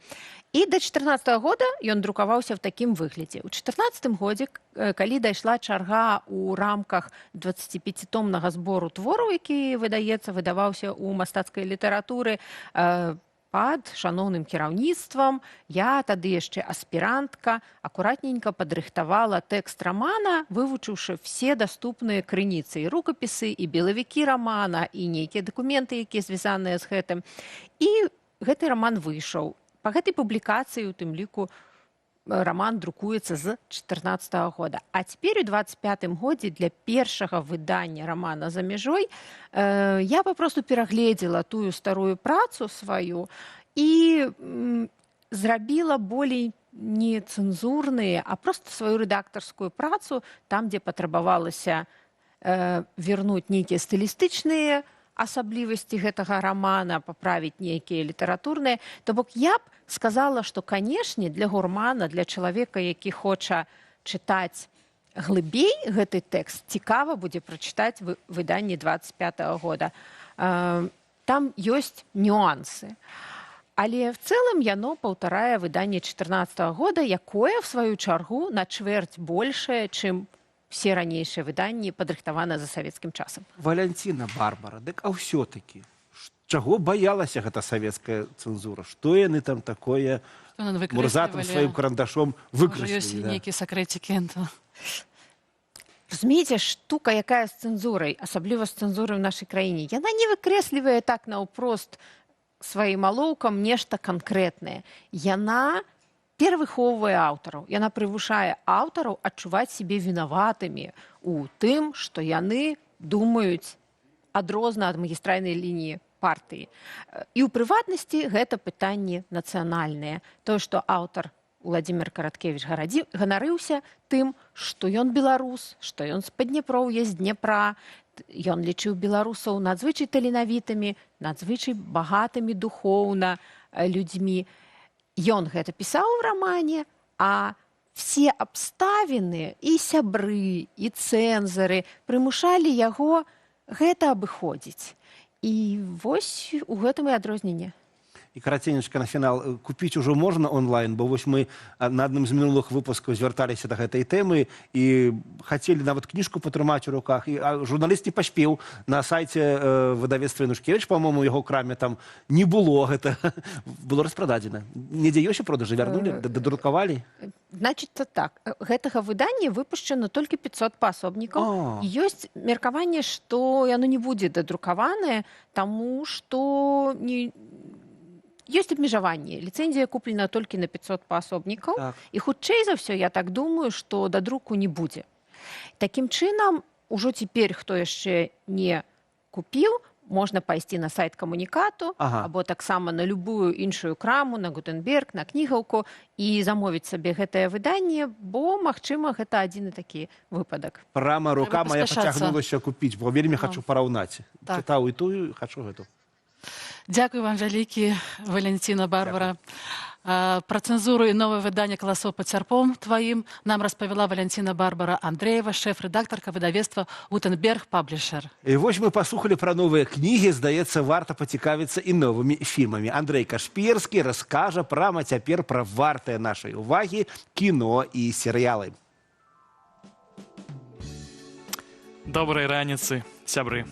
І да чатырнаццатага года ён друкаваўся в такім выглядзе. У чатырнаццатым годзе, калі дайшла чарга ў рамках 25-томнага збору твораў, які выдаваўся ў мастацкай літаратуры, пад шаноўным кіраўніцтвам, я тады яшчэ аспірантка, акуратненька падрыхтавала тэкст рамана, вывучыўшы все даступныя крыніцы, і рукапісы, і белавікі рамана, і нейкія дакументы, якія звязаныя з гэтым. І гэты раман выйшаў. Па гэтай публікацыі, у тым ліку, раман друкуецца з чатырнаццатага года. А цяпер у 25-м годзе для першага выдання рамана за мяжой я папросту перагледзела тую старую працу сваю і зрабіла болей не цэнзурныя, а просто сваю рэдактарскую працу, там, дзе патрабавалася вернуць нейкія стылістычныя асаблівасці гэтага рамана, паправіць нейкія літаратурныя. То бок я б сказала, што, канешне, для гурмана, для чалавека, які хоча чытаць глыбей гэты тэкст, цікава будзе прачытаць выданне 25-го года. Там ёсць нюансы. Але в цэлым яно паўтарае выданне чатырнаццатага года, якое, в сваю чаргу, на чвэрць большае, чым все ранейшыя выданні, падрыхтаваныя за савецкім часам. Валянціна Барбара, дык а ўсё-такі, Чаго баялася гэта савецкая цэнзура? Што яны там такое Што яны мурзатым выкрэслівалі? сваім карандашом Можа, выкрэслілі? ёсць Да. нейкія сакрэцікі. Разумееце, штука, якая з цэнзурай, асабліва з цэнзурай ў нашай краіне, яна не выкрэслівае так наўпрост сваім алоўкам нешта канкрэтнае. Яна перавыхоўвае аўтараў, яна прывушае аўтараў адчуваць сябе вінаватымі у тым, што яны думаюць адрозна ад магістральнай лініі партыі. І ў прыватнасці гэта пытанні нацыянальныя. Тое, што аўтар Уладзімір Караткевіч ганарыўся тым, што ён беларус, што ён з Падняпроўя, з Дняпра. Ён лічыў беларусаў надзвычай таленавітымі, надзвычай багатымі духоўна людзьмі. Ён гэта пісаў у рамане, а все абставіны, і сябры, і цэнзары прымушалі яго гэта абыходзіць. І вось у гэтым і адрозненне. І караценечка на фінал. Купіць ужо можна онлайн, бо вось мы на адным з мінулых выпускаў звярталіся да гэтай тэмы і хацелі нават кніжку патрымаць у руках. І журналіст не паспеў. На сайце выдавецтва Янушкевіч, по-моему, яго краме там не было гэта. Было распрададзена. Недзе ёсць у продажы? Вярнулі? Дадрукавалі? Значыцца так. Гэтага выдання выпушчана толькі 500 паасобнікаў. І ёсць меркаванне, што яно не будзе дадрукаванае, таму што не... ёсць абмежаванні. Ліцэнзія куплена толькі на 500 паасобнікаў. І хутчэй за ўсё, я так думаю, што дадруку не будзе. Такім чынам, ужо цяпер, хто яшчэ не купіў, можна пайсці на сайт Камунікату або таксама на любую іншую краму, на Гутенберг, на Кнігаўку і замовіць сабе гэтае выданне, бо, магчыма, гэта адзіны такі выпадак. Прама рука Трэба моя паспяшацца. пацягнулася купіць, бо вельмі хачу параўнаць. Чытаў і тую, хачу гэту. Дзякуй вам вялікі, Валянціна, Барбара. Пра цэнзуру і новае выданне «Каласоў пад сярпом тваім» нам распавяла Валянціна Барбара Андрэева, шэф-рэдактарка выдавецтва «Гутенберг Паблішер». І вось мы паслухалі пра новыя кнігі, здаецца, варта пацікавіцца і новымі фільмамі. Андрэй Кашперскі раскажа прама цяпер пра вартыя нашай увагі кіно і серыялы. Добрай раніцы, сябры.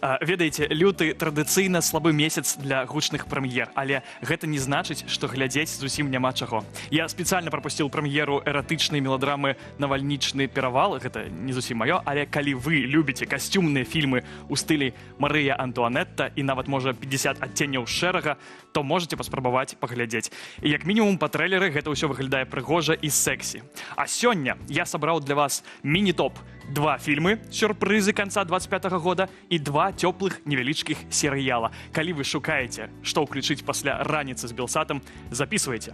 Ведаеце, люты традыцыйна слабы месяц для гучных прэм'ер, але гэта не значыць, што глядзець зусім няма чаго. Я спецыяльна прапусціў прэм'еру эратычнай меладрамы «Навальнічны перавал», гэта не зусім маё, але калі вы любіце касцюмныя фільмы ў стылі Марыя Антуанетта і нават, можа, 50 адценняў шэрага, то можете паспрабаваць паглядзець. І як мінімум па трэйлеры гэта ўсё выглядае прыгожа і сексі. А сёння я сабраў для вас міні-топ: два фільмы, сюрпрызы канца 25 года і два цёплых невялічкіх серыяла. Калі вы шукаеце, што ўключыць пасля раніцы з Белсатам, записывайте.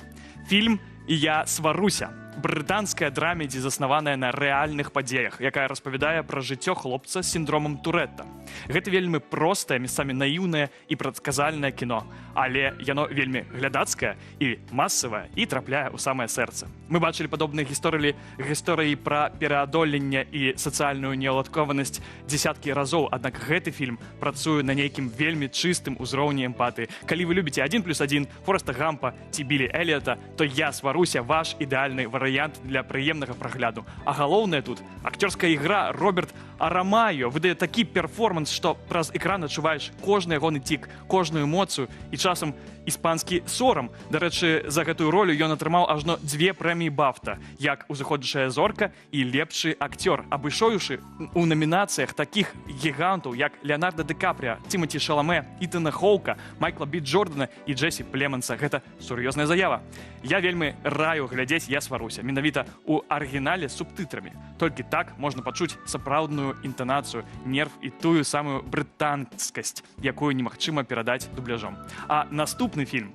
Фільм «Я сваруся». Брытанская драмедзі, заснаваная на рэальных падзеях, якая распавядае пра жыццё хлопца з сіндромам Туретта. Гэта вельмі простае, месцамі наіўнае і прадказальнае кіно, але яно вельмі глядацкае і масавае і трапляе ў самае сэрца. Мы бачылі падобныя гісторыі пра пераадоленне і сацыяльную неўладкованасць дзесяткі разоў, аднак гэты фільм працуе на нейкім вельмі чыстым узроўні эмпатыі. Калі вы любіце «1 плюс 1», Фореста Гампа ці Білі Эліата, то «Я сваруся» ваш ідэальны варыянт для прыемнага прагляду. А галоўнае тут акцёрская ігра. Роберт Арамайо выдае такі перформанс, што праз экран адчуваеш кожны ягоны цік, кожную эмоцыю і часам іспанскі сорам. Дарэчы, за гэтую ролю ён атрымаў ажно дзве прэміі Бафта, як узыходжая зорка і лепшы акцёр, абышоўшы у намінацыях такіх гігантаў, як Леонардо Ды Капріа, Тимати Шаламе, Ітана Хоука, Майкла Бі Джордана і Джесі Племанса. Гэта сур'ёзная заява. Я вельмі раю глядзець «Я сваруся» менавіта у арыгінале з субтытрамі. Толькі так можна пачуць сапраўдную інтанацыю, нерв і тую самую брытанскасць, якую немагчыма перадаць дубляжом. А наступны фільм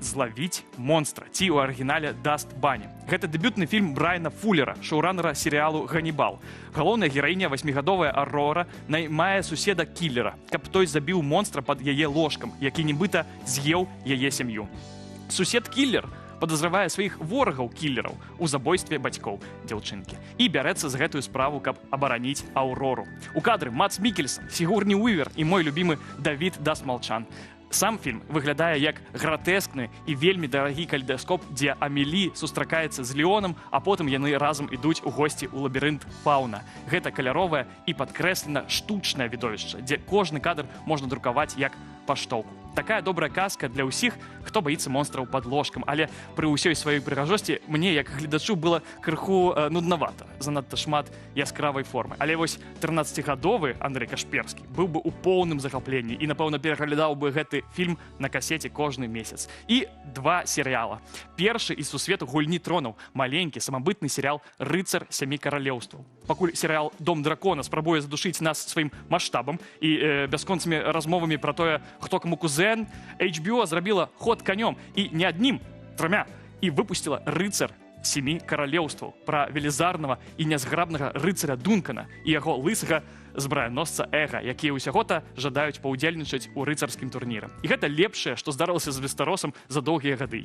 «Злавіць монстра» ці ў арыгінале «Dust Bunny». Гэта дэбютны фільм Брайана Фуллера, шоуранера серыялу «Ганнібал». Галоўная гераіня, васьмігадовая Арора, наймае суседа кіллера, каб той забіў монстра пад яе ложкам, які нібыта з'еў яе сям'ю. Сусед кіллер падазравае сваіх ворагаў кіллераў у забойстве бацькоў дзяўчынкі і бярэцца за гэтую справу, каб абараніць Аўрору. У кадры Мац Мікельсон, Сігурні Уівер і мой любімы Давід Дастмалчан. Сам фільм выглядае як гратэскны і вельмі дарагі калейдаскоп, дзе Амелі сустракаецца з Леонам, а потым яны разам ідуць у госці ў лабірынт Фауна. Гэта каляровае і падкрэслена штучнае відовішча, дзе кожны кадр можна друкаваць як паштоўку. Такая добрая казка для ўсіх, хто баіцца монстраў пад ложкам, але пры ўсёй сваёй прыгажосці мне, як гледачу, было крыху нуднавата, занадта шмат яскравай формы. Але вось 13-гадовы Андрэй Кашперскі быў бы ў поўным захапленні і, напэўна, пераглядаў бы гэты фільм на касеце кожны месяц. І два серыяла. Першы з сусвету гульні тронаў, маленькі самабытны серыял «Рыцар сямі каралеўстваў». Пакуль серыял «Дом дракона» спрабуе задушыць нас сваім маштабам і бясконцымі размовамі пра тое, хто каму кузен, HBO зрабіла ход канём, і не аднім, трымя, і выпусціла «Рыцар сямі каралеўстваў» пра велізарнага і нязграбнага рыцара Дункана і яго лысага збраяносца Эга, якія ўсяго-то жадаюць паўдзельнічаць у рыцарскім турніры. І гэта лепшае, што здарылася з Вестаросам за доўгія гады.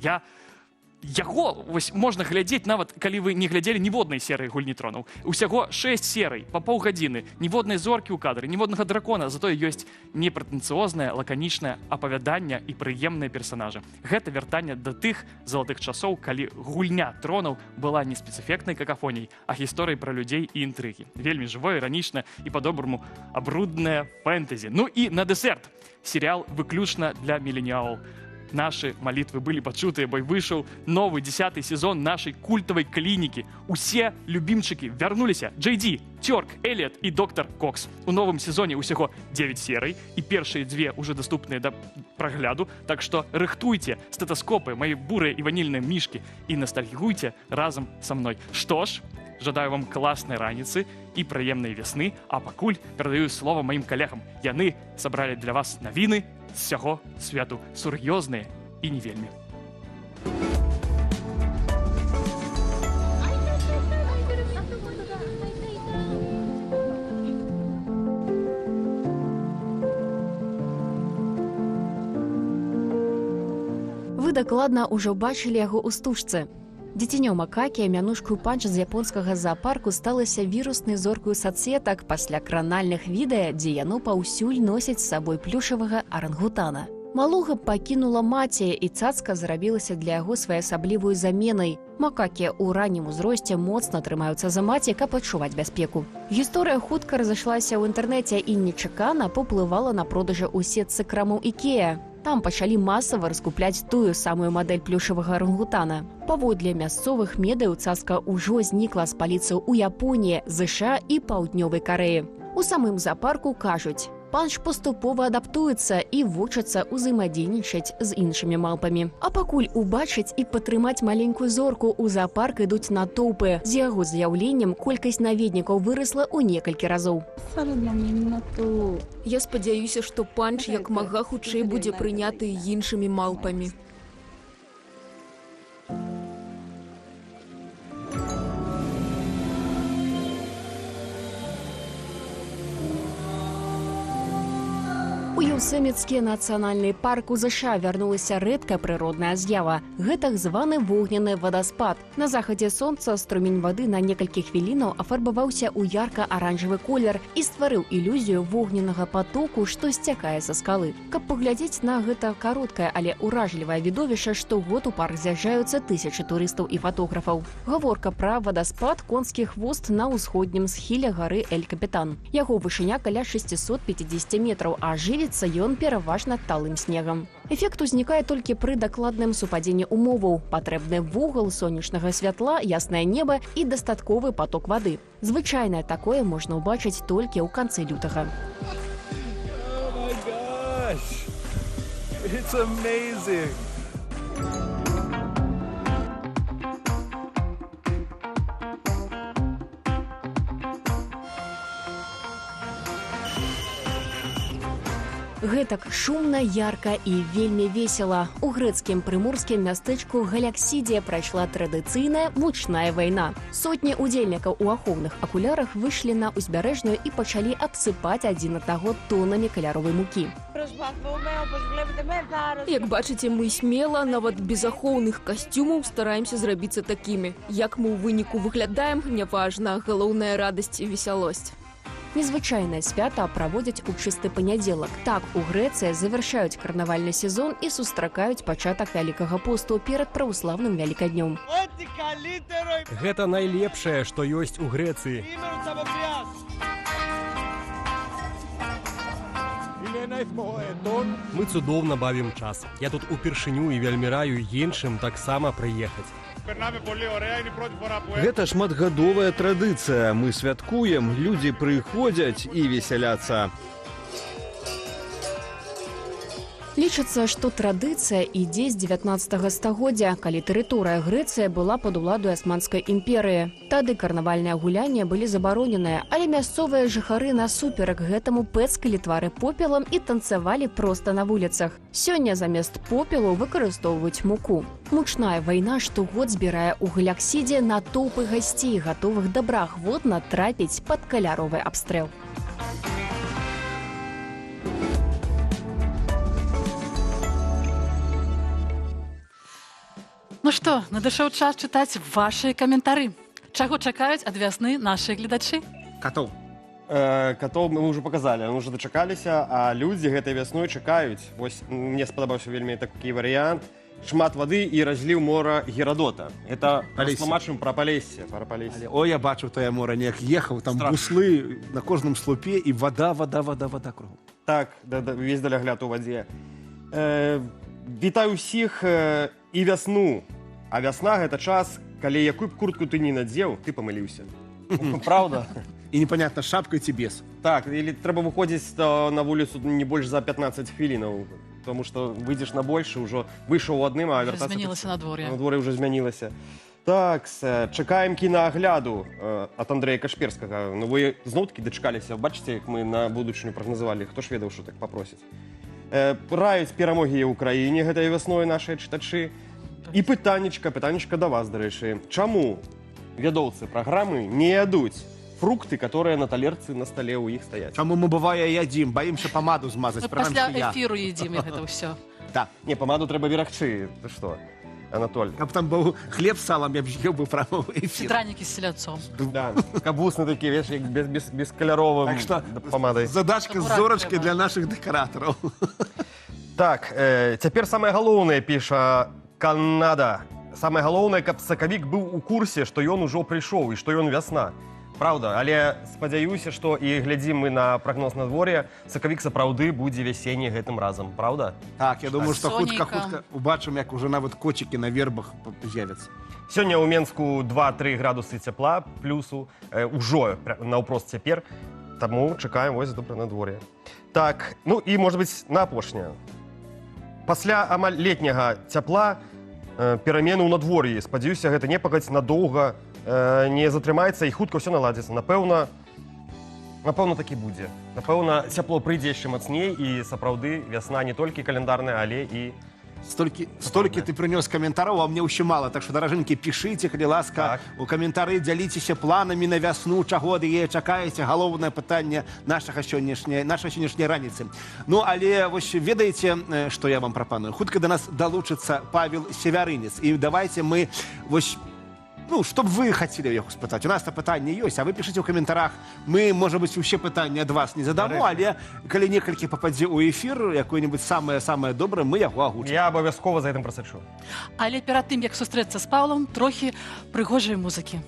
Яго вось можна глядзець, нават калі вы не глядзелі ніводнай серыі гульні тронаў. Усяго 6 серый па паўгадзіны, ніводнай зоркі ў кадры, ніводнага дракона, затое ёсць непрэтэнцыознае, лаканічнае апавяданне і прыемныя персанажы. Гэта вяртанне да тых залатых часоў, калі гульня тронаў была не спецэфектнай какафоніяй, а гісторыяй пра людзей і інтрыгі. Вельмі жывое, іранічнае і па-добраму абруднае фэнтэзі. Ну і на дэсерт серыял выключна для міленіалаў. Наши молитвы были пачутыя, бо выйшаў новы 10-й сезон нашай культавай клінікі. Усе любімчыкі вярнуліся. Джей Ді, Тёрк, Элliot і доктор Кокс. У новым сезоне ўсяго 9 серый, і першыя дзве ўжо даступныя да прагляду, так што рыхтуйце стэтаскопы, мае бурыя і ванільныя мішкі, і ностальгуйце разам са мной. Што ж, жадаю вам класнай раніцы і прыемнай вясны, а пакуль перадаю слова маім калегам. Яны сабралі для вас навіны з усяго свету, сур'ёзныя і не вельмі. Вы дакладна ўжо бачылі яго ў стужцы. Дзіцінё макакі, мянушкаю Панч з японскага заапарку, сталася віруснай зоркаю сацсетак пасля кранальных відэа, дзе яно паўсюль носіць з сабой плюшавага арангутана. Малога пакінула маці, і цацка зрабілася для яго своеасаблівую заменай. Макакі ў раннім узросце моцна трымаюцца за маці, каб адчуваць бяспеку. Гісторыя хутка разышлася ў інтэрнэце і нечакана паўплывала на продажы ў сетцы крамаў «Ікея». Там пачалі масава раскупляць тую самую мадэль плюшавага арангутана. Паводле мясцовых медыяў, цацка ўжо знікла з паліцаў у Японіі, ЗША і Паўднёвай Карэі. У самым заапарку кажуць, Панч паступова адаптуецца і вучыцца ўзаемадзейнічаць з іншымі малпамі. А пакуль убачыць і падтрымаць маленькую зорку ў заапарк ідуць натоўпы. З яго з'яўленнем колькасць наведнікаў вырасла ў некалькі разоў. Я спадзяюся, што Панч як мага хутчэй будзе прыняты іншымі малпамі. У Ёсеміцкі нацыянальны парк у ЗША вярнулася рэдкая прыродная з'ява. Гэтак званы вогненны вадаспад. На захадзе сонца струмень вады на некалькі хвілінаў афарбаваўся ў ярка-аранжавы колер і стварыў ілюзію вогненнага патоку, што сцякае са скалы. Каб паглядзець на гэта кароткае, але ўражлівае відовішча, штогод у парк з'язджаюцца тысячы турыстаў і фатографаў. Гаворка пра вадаспад «Конскі хвост» на ўсходнім схіле гары Эль-Капітан. Яго вышыня каля 650 метраў, а жывіцца ён пераважна талым снегам. Эфект узнікае толькі пры дакладным супадзенні умоваў. Патрэбны вугал сонечнага святла, яснае неба і дастатковы паток вады. Звычайна такое можна ўбачыць толькі ў канцы лютага. Oh my gosh! It's amazing! Гэтак шумна, ярка і вельмі весела. У грэцкім прыморскім мястэчку Галяксідзе прайшла традыцыйная мучная вайна. Сотні удзельнікаў у ахоўных акулярах выйшлі на ўзбярэжную і пачалі абсыпаць адзін аднаго тонамі каляровай мукі. Як бачыце, мы смела, нават без ахоўных касцюмаў стараемся зрабіцца такімі. Як мы ў выніку выглядаем, няважна, галоўная радасць і весялосць. Незвычайнае свята праводзяць у чысты панядзелак. Так у Грэцыі завяршаюць карнавальны сезон і сустракаюць пачатак Вялікага посту перад праваслаўным Вялікаднём. Гэта найлепшае, што ёсць у Грэцыі. Мы цудоўна бавім час. Я тут упершыню і вельмі раю іншым таксама прыехаць. Гэта шматгадовая традыцыя. Мы святкуем, людзі прыходзяць і весяляцца. Лічыцца, што традыцыя ідзе з 19 стагоддзя, калі тэрыторыя Грэцыі была пад уладай Асманскай імперыі. Тады карнавальныя гулянні былі забароненыя, але мясцовыя жыхары насуперак гэтаму пэцкалі твары попелам і танцавалі проста на вуліцах. Сёння замест попелу выкарыстоўваюць муку. Мучная вайна штогод збірае ў Галяксідзе натоўпы гасцей, гатовых добраахвотна трапіць пад каляровы абстрэл. Ну што, надышоў час чытаць вашы каментары. Чаго чакаюць ад вясны нашы гледачы? Катоў. Катоў мы ўжо паказалі, мы ўжо дачакаліся, а людзі гэтай вясной чакаюць. Вось мне спадабаўся вельмі такі варыянт. Шмат вады і разліў мора Герадота. Это Палессе. растлумачым пра Палессе, пра Палессе. О, я бачыў тое мора, неяк ехаў, там Страшна. буслы на кожным слупе і вада, вада, вада, вада кругом. Так, да, да, увесь далягляд у вадзе. Вітаю ўсіх і вясну. А вясна гэта час, калі якую б куртку ты не надзеў, ты памыліўся. Правда? І непонятно, шапкай ці без. Так, или трэба выходзіць на вуліцу не больш за 15 хвілінаў, потому что выйдзеш на больш, ужо выйшаў у адным, а Уже вяртацца змянілася надвор'е. Надвор'е ўжо змянілася. Так, чакаем кінаагляду ад Андрэя Кашперскага. Ну вы зноў-такі дачакаліся, бачыце, як мы на будучыню прагназавалі, хто ж ведаў, што так папросіць. Раюць перамогі ў Украіне гэтай вясной нашыя чытачы. І пытанечка да вас, дарэчы. Чаму вядоўцы праграмы не ядуць фрукты, которые на талерцы на стале ў іх стаяць? Чаму мы, бывае, ядзім? Баімся памаду змазаць. Мы пасля эфіру едзім і гэта ўсё. Да. Не, памаду трэба берагчы. Ты што, Анатоль? Каб там быў хлеб з салам, я б з'еў бы прямо ў эфір. Дранікі з селядцом. Да, кабусны такі, ведаеш, як без каляровым Так што памадай. Задачка з Акурат зорачкай трэба. для нашых дэкаратараў. Так, цяпер самае галоўнае, піша Канада. Самае галоўнае, каб сакавік быў у курсе, што ён ужо прыйшоў і што ён вясна. Праўда, але спадзяюся, што і глядзім мы на прагноз надвор'я, сакавік сапраўды будзе вясенні гэтым разам, праўда? Так, я думаю, што Сонейка. хутка-хутка убачым, як ужо нават коцікі на вербах з'явяцца. Сёння ў Менску 2-3 градусы цяпла, плюсу, ўжо наўпрост цяпер, таму чакаем вось добрае надвор'е. Так, ну і, можа быць, на апошняе. Пасля амаль летняга цяпла перамены ў надвор'і. Спадзяюся, гэта непагадзь надоўга не затрымаецца і хутка ўсё наладзіцца. Напэўна, так і будзе. Напэўна, цяпло прыйдзе яшчэ мацней і сапраўды вясна не толькі календарная, але і Столькі ты прынёс каментароў, а мне ўсё мала. Так што, даражэнькі, пішыце, калі ласка, у каментары дзяліцеся планамі на вясну, чаго ад яе чакаеце. Галоўнае пытанне нашай сённяшняй раніцы. Ну, але вось ведаеце, што я вам прапаную? Хутка да нас далучыцца Павел Севярынец. І давайте мы вось, ну, што б вы хацелі яго спытаць? У нас-то пытанне ёсць, а вы пішыце ў каментарах. Мы, можа быць, усе пытанні ад вас не задамо, але калі некалькі пападзе ў эфір, якое-небудзь самае-самае добрае, мы яго агучым. Я абавязкова за гэтым прасачу. Але перад тым, як сустрэцца з Паўлам, трохі прыгожай музыкі.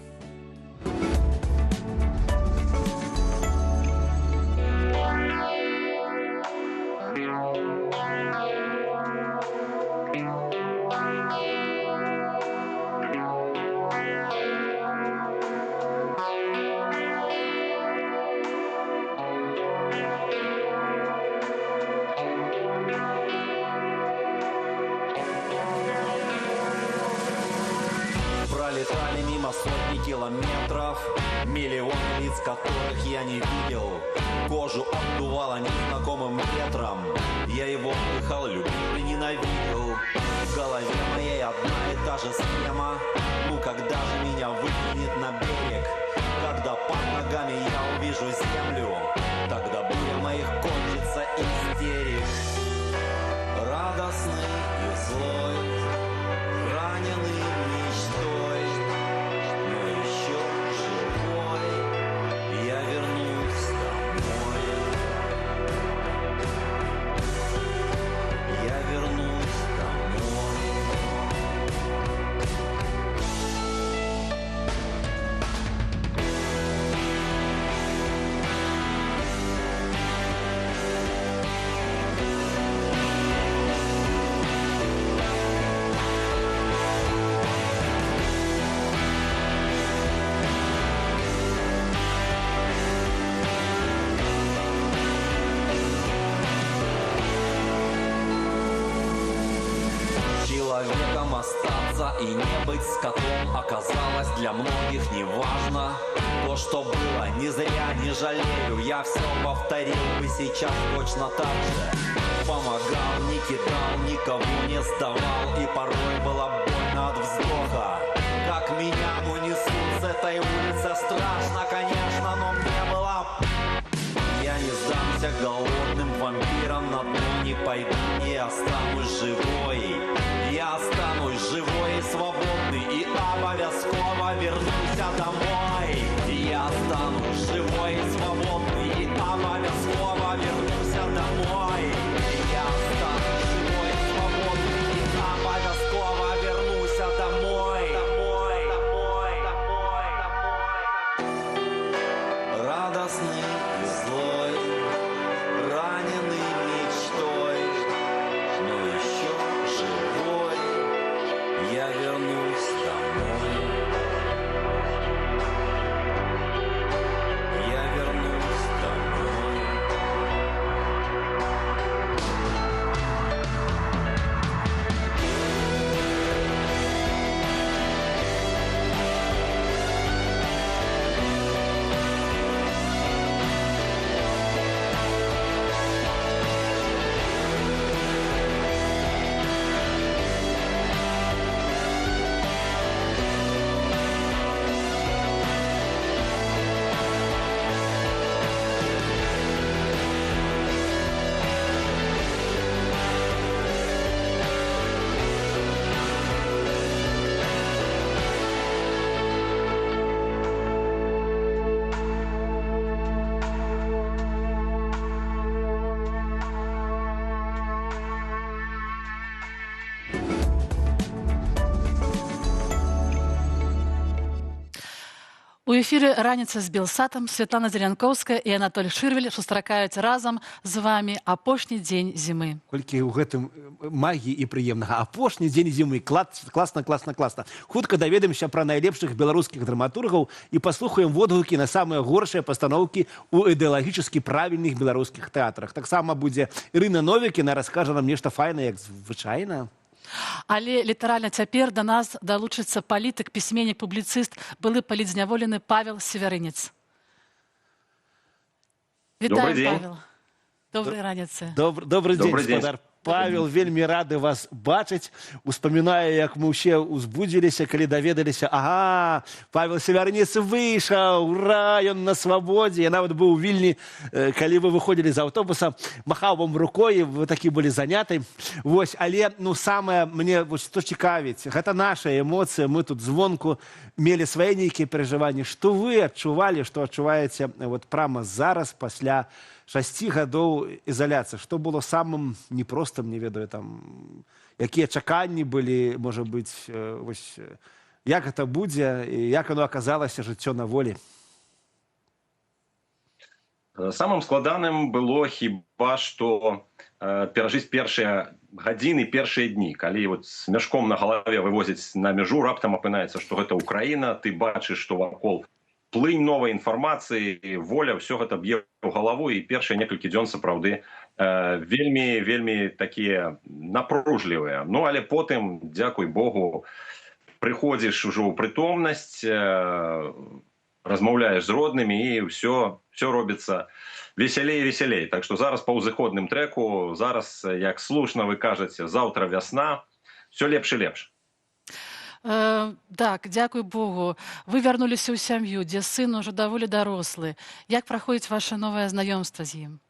Пролетали мимо сотни километров, миллионы лиц, которых я не видел. Кожу обдувало незнакомым ветром. Я его вдыхал, любил и ненавидел. В голове моей одна и та же схема. Ну когда же меня выкинет на берег? Когда под ногами я увижу землю, тогда буря моих кончится истерик. Радостный и злой, раненый мечтой, но еще живой, я вернусь домой. Остаться и не быть скотом оказалось для многих неважно. То, что было, не зря, не жалею. Я все повторил бы сейчас точно так же. Помогал, не кидал, никого не сдавал. И порой было больно от вздоха. Как меня унесут с этой улицы, страшно, конечно, но мне было. Я не сдамся голодным вампирам, на дно не пойду и останусь живой. Я останусь живой и свободный, и обовязково вернусь домой. Я останусь живой и свободный, и обовязково вернусь домой. Я останусь живой и свободный, и обовязково вернусь домой. Домой, домой, домой, домой. Радостный и злой, раненый мечтой, но еще живой, я вернусь домой. Я вернусь домой. У эфіры «Раніца з Белсатам» Святлана Зелянкоўская і Анатоль Шырвель сустракаюць разам з вамі апошні дзень зімы. Колькі ў гэтым магіі і прыемнага. Апошні дзень зімы. Класна, класна, класна. Хутка даведаемся пра найлепшых беларускіх драматургаў і паслухаем водгукі на самыя горшыя пастаноўкі ў ідэалагічна правільных беларускіх тэатрах. Таксама будзе Ірына Новік, яна раскажа нам нешта файнае, як звычайна. Але літаральна цяпер да нас далучыцца палітык, пісьменнік, публіцыст, былы палітзняволены Павел Севярынец. Вітаем, Добрый день. Павел. Добрай раніцы. Добрый дзень, Добрый день. спадар Павел, вельмі рады вас бачыць. Успамінаю, як мы ўсе ўзбудзіліся, калі даведаліся, ага, Павел Севярынец выйшаў, ура, ён на свабодзе. Я нават быў у Вільні, калі вы выходзілі з аўтобуса, махаў вам рукой, вы такі былі заняты. Вось, але, ну, самае мне вось, што цікавіць, гэта наша эмоцыя, мы тут звонку мелі свае нейкія перажыванні. Што вы адчувалі, што адчуваеце вот прама зараз, пасля 6 гадоў ізаляцыі? Што было самым непростым, не ведаю, там, якія чаканні былі, можа быць, вось, як гэта будзе і як оно аказалася жыццё на волі? Самым складаным было хіба што перажыць першыя гадзіны, першыя дні, калі вот з мяшком на галаве вывозяць на мяжу, раптам апынаецца, што гэта Украіна, ты бачыш, што вакол плынь новай інфармацыі, воля, ўсё гэта б'е ў галаву, і першыя некалькі дзён сапраўды вельмі, вельмі такія напружлівыя. Ну, але потым, дзякуй Богу, прыходзіш ужо ў прытомнасць, размаўляеш з роднымі, і ўсё робіцца весялей і весялей. Так што зараз па ўзыходным трэку, зараз, як слушна вы кажаце, заўтра вясна, ўсё лепш і лепш. Так, дзякуй Богу. Вы вярнуліся ў сям'ю, дзе сын ужо даволі дарослы. Як праходзіць ваше новае знаёмства з ім?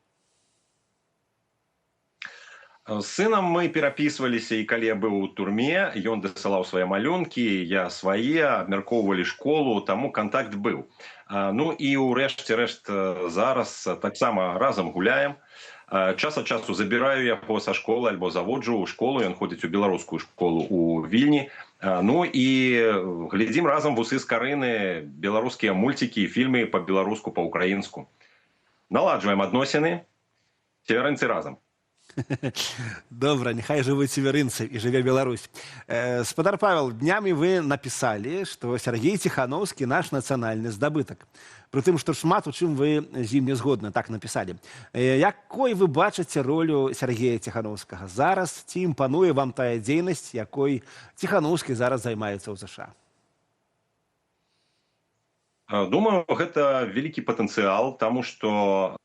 З сынам мы перапісваліся, і калі я быў у турме, ён дасылаў свае малюнкі, я свае, абмяркоўвалі школу, таму кантакт быў. Ну і ўрэшце рэшт зараз таксама разам гуляем. Час ад часу забіраю яго са школы альбо заводжу ў школу, ён ходзіць у беларускую школу ў Вільні. Ну і глядзім разам «Вусы з Карыны», беларускія мульцікі і фільмы па-беларуску, па-украінску. Наладжваем адносіны, северынцы разам. Добра, няхай жывуць северынцы і жыве Беларусь. Спадар Павел, днямі вы напісалі, што Сяргей Ціханоўскі — наш нацыянальны здабытак. Прытым, што шмат у чым вы з ім не згодны, так напісалі. Якой вы бачыце ролю Сяргея Ціханоўскага зараз? Ці імпануе вам тая дзейнасць, якой Ціханоўскі зараз займаецца ў ЗША? Думаю, гэта вялікі патэнцыял, таму што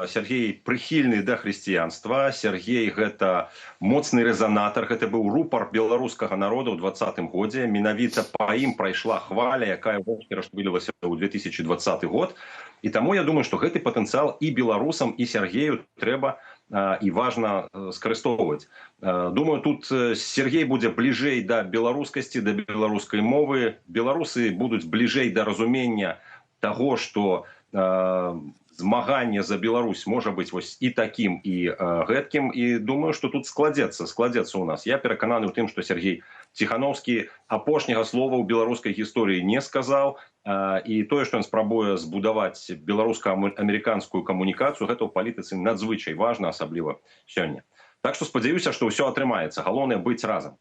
Сяргей прыхільны да хрысціянства. Сяргей — гэта моцны рэзанатар, гэта быў рупар беларускага народа ў 20-м годзе. Менавіта па ім прайшла хваля, якая ўрэшце вылілася ў 2020 год. І таму я думаю, што гэты патэнцыял і беларусам, і Сяргею трэба і важна скарыстоўваць. Думаю, тут Сяргей будзе бліжэй да беларускасці, да беларускай мовы. Беларусы будуць бліжэй да разумення таго, што змаганне за Беларусь можа быць вось і такім, і гэткім. І думаю, што тут складзецца у нас. Я перакананы ў тым, што Сяргей Ціханоўскі апошняга слова ў беларускай гісторыі не сказаў. І тое, што ён спрабуе збудаваць беларуска-амерыканскую камунікацыю, гэта ў палітыцы надзвычай важна, асабліва сёння. Так што спадзяюся, што ўсё атрымаецца. Галоўнае — быць разам.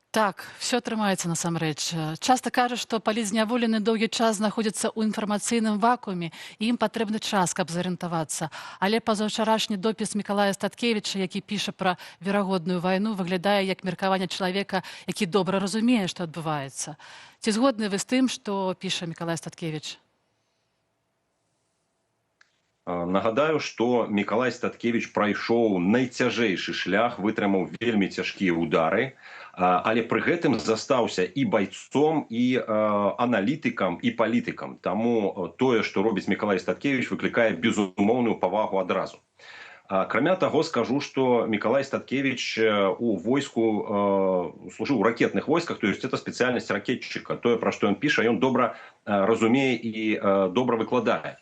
Так, усё атрымаецца насамрэч. Часта кажуць, што палітзняволены доўгі час знаходзяцца ў інфармацыйным вакууме, і ім патрэбны час, каб зарыентавацца. Але пазаўчарашні допіс Мікалая Статкевіча, які піша пра верагодную вайну, выглядае як меркаванне чалавека, які добра разумее, што адбываецца. Ці згодны вы з тым, што піша Мікалай Статкевіч? Нагадаю, што Мікалай Статкевіч прайшоў найцяжэйшы шлях, вытрымаў вельмі цяжкія ўдары, але пры гэтым застаўся і байцом, і аналітыкам, і палітыкам. Таму тое, што робіць Мікалай Статкевіч, выклікае безумоўную павагу адразу. Акрамя таго, скажу, што Мікалай Статкевіч у войску служыў, у ракетных войсках, то есть это спецыяльнасць ракетчыка. Тое, пра што ён піша, ён добра разумее і добра выкладае.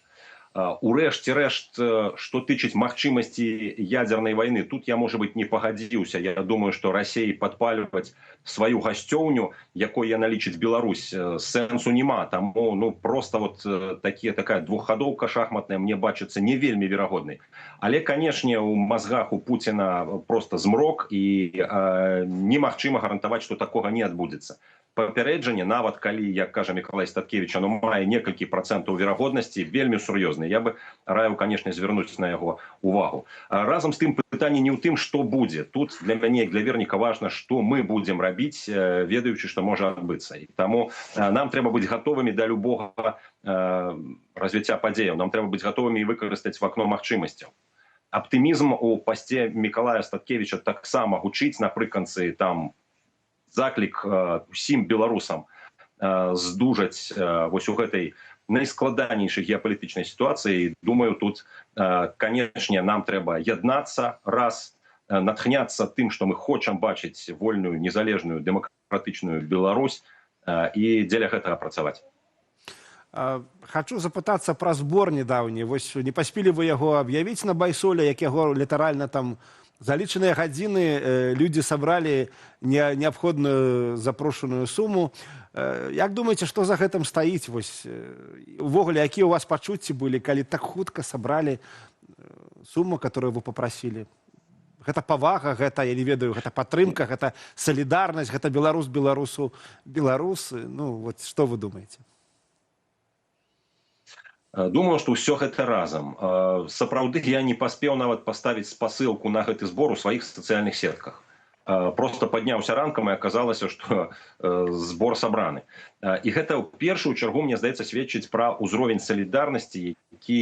Урэшце рэшт, што тычыць магчымасці ядзернай вайны, тут я, можа быць, не пагадзіўся. Я думаю, што Расеі падпальваць сваю гасцёўню, якой яна лічыць Беларусь, сэнсу няма. Таму, ну, просто вот такая двуххадоўка шахматная мне бачыцца не вельмі верагоднай. Але, канешне, у мазгах у Пуціна просто змрок, і немагчыма гарантаваць, што такога не адбудзецца. Папярэджанне, нават калі, як кажа Мікалай Статкевіч, оно мае некалькі працэнтаў верагоднасці, вельмі сур'ёзны. Я бы раіў, канешне, звярнуць на яго увагу. Разам з тым, пытанне не ў тым, што будзе. Тут для мяне, як для верніка, важна, што мы будзем рабіць, ведаючы, што можа адбыцца. І таму нам трэба быць гатовымі да любога развіцця падзеяў. Нам трэба быць гатовымі і выкарыстаць вакно магчымасцяў. Аптымізм у пасце Мікалая Статкевіча таксама гучыць напрыканцы. Там заклік усім беларусам здужаць вось у гэтай найскладанейшай геапалітычнай сітуацыі. Думаю, тут, канешне, нам трэба яднацца, раз, натхняцца тым, што мы хочам бачыць вольную, незалежную, дэмакратычную Беларусь, і дзеля гэтага працаваць. Хачу запытацца пра збор недаўні. Вось не паспелі вы яго аб'явіць на Байсоле, як яго літаральна там за лічаныя гадзіны людзі сабралі неабходную запрошаную суму. Як думаеце, што за гэтым стаіць? Вось, увогуле, якія ў вас пачуцці былі, калі так хутка сабралі суму, которую вы папрасілі? Гэта павага, гэта, я не ведаю, гэта падтрымка, гэта салідарнасць, гэта беларус беларусу беларусы. Ну вот что вы думаете? Думаю, што ўсё гэта разам. Сапраўды, я не паспеў нават паставіць спасылку на гэты збор у сваіх сацыяльных сетках. Просто падняўся ранкам, і аказалася, што збор сабраны. І гэта ў першую чаргу, мне здаецца, сведчыць пра ўзровень салідарнасці, які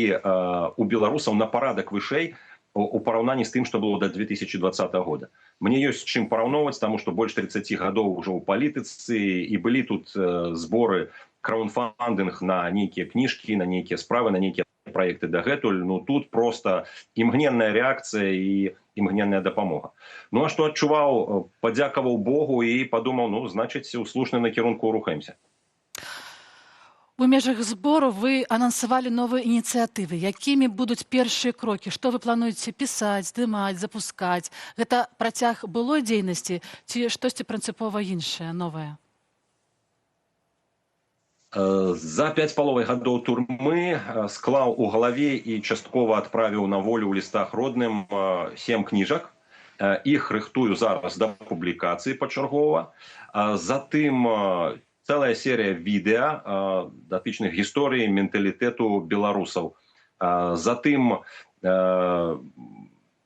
у беларусаў на парадак вышэй у параўнанні з тым, што было до 2020 года. Мне ёсць чым параўноўваць, таму што больш 30 гадоў ужо ў палітыцы, і былі тут зборы, краўдфандынг на нейкія кніжкі, на нейкія справы, на нейкія праекты дагэтуль. Ну, тут просто імгненная рэакцыя і імгненная дапамога. Ну а што адчуваў? Падзякаваў Богу і падумаў: ну, значыць, у слушным накірунку рухаемся. У межах збору вы анансавалі новыя ініцыятывы. Якімі будуць першыя крокі? Што вы плануеце пісаць, здымаць, запускаць? Гэта працяг былой дзейнасці ці штосьці прынцыпова іншае, новае? За 5,5 гадоў турмы склаў у галаве і часткова адправіў на волю ў лістах родным сем кніжак. Іх рыхтую зараз да публікацыі пачаргова. Затым цэлая серія відэа датычных гісторыі, менталітэту беларусаў. Затым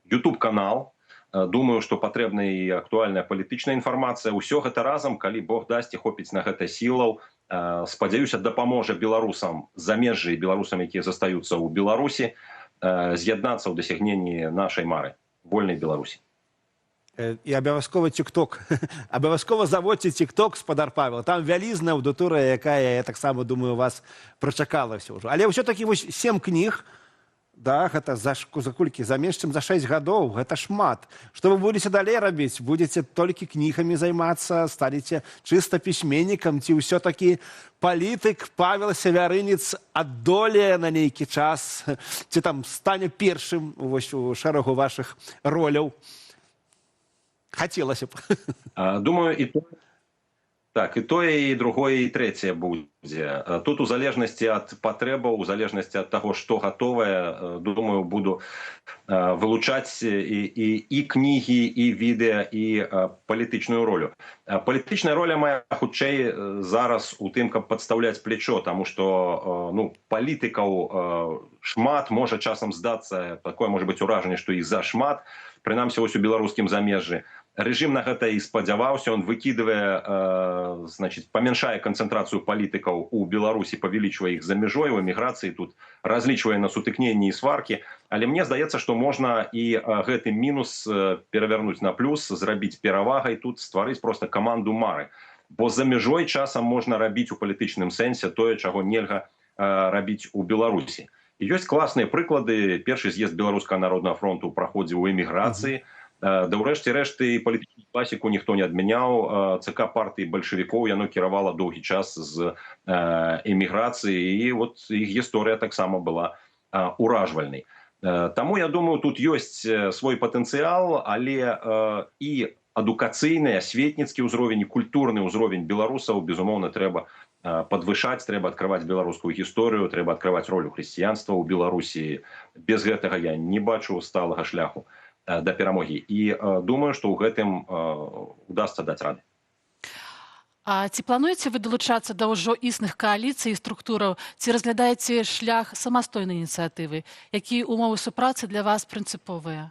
YouTube канал. Думаю, што патрэбна і актуальная палітычная інфармацыя. Усё гэта разам, калі Бог дасць і хопіць на гэта сілаў, спадзяюся, дапаможа беларусам замежжа і беларусам, якія застаюцца ў Беларусі, з'яднацца ў дасягненні нашай мары вольнай Беларусі. І абавязкова TikTok. Абавязкова заводзьце TikTok, спадар Павел. Там вялізная аўдыторыя, якая, я таксама думаю, вас прачакалася ўжо. Але ўсё-такі вось сем кніг, да, гэта за колькі? За менш, чым за 6 гадоў, гэта шмат. Што вы будзеце далей рабіць? Будзеце толькі кнігамі займацца, станеце чыста пісьменнікам, ці ўсё-такі палітык Павел Севярынец адолее на нейкі час, ці там стане першым вось у шэрагу вашых роляў? Хацелася б. Думаю, і то, так, і тое, і другое, і трэцяе будзе. Тут у залежнасці ад патрэбаў, у залежнасці ад таго, што гатовае, думаю, буду вылучаць і кнігі, і відэа, і палітычную ролю. Палітычная роля моя хутчэй зараз у тым, каб падстаўляць плечо, таму што ну, палітыкаў шмат, можа часам здацца, такое можа быць уражанне, што іх зашмат, прынамсі вось у беларускім замежжы. Рэжым на гэта і спадзяваўся, он выкідвае, значит, памяншае канцэнтрацыю палітыкаў у Беларусі, павялічвае іх за мяжой, у эміграцыі, тут разлічвае на сутыкненні і сваркі. Але мне здаецца, што можна і гэты мінус перавярнуць на плюс, зрабіць перавагай тут, стварыць проста каманду мары. Бо за мяжой часам можна рабіць у палітычным сэнсе тое, чаго нельга рабіць у Беларусі. І ёсць класныя прыклады. Першы з'езд Беларускага народнага фронту праходзіў у эміграцыі. Да ўрэшце рэшты палітычную класіку ніхто не адмяняў. ЦК партыі бальшавікоў яно кіравала доўгі час з эміграцыі, і вот іх гісторыя таксама была уражвальнай. Таму я думаю, тут ёсць свой патэнцыял, але і адукацыйны, асветніцкі ўзровень, і культурны ўзровень беларусаў, безумоўна, трэба падвышаць, трэба адкрываць беларускую гісторыю, трэба адкрываць ролю хрысціянства ў Беларусі. Без гэтага я не бачу сталага шляху да перамогі. І думаю, што ў гэтым удасца даць рады. А ці плануеце вы далучацца да ўжо існых кааліцый і структураў, ці разглядаеце шлях самастойнай ініцыятывы? Якія ўмовы супрацы для вас прынцыповыя?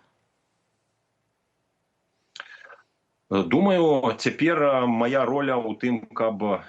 Думаю, цяпер моя роля ў тым, каб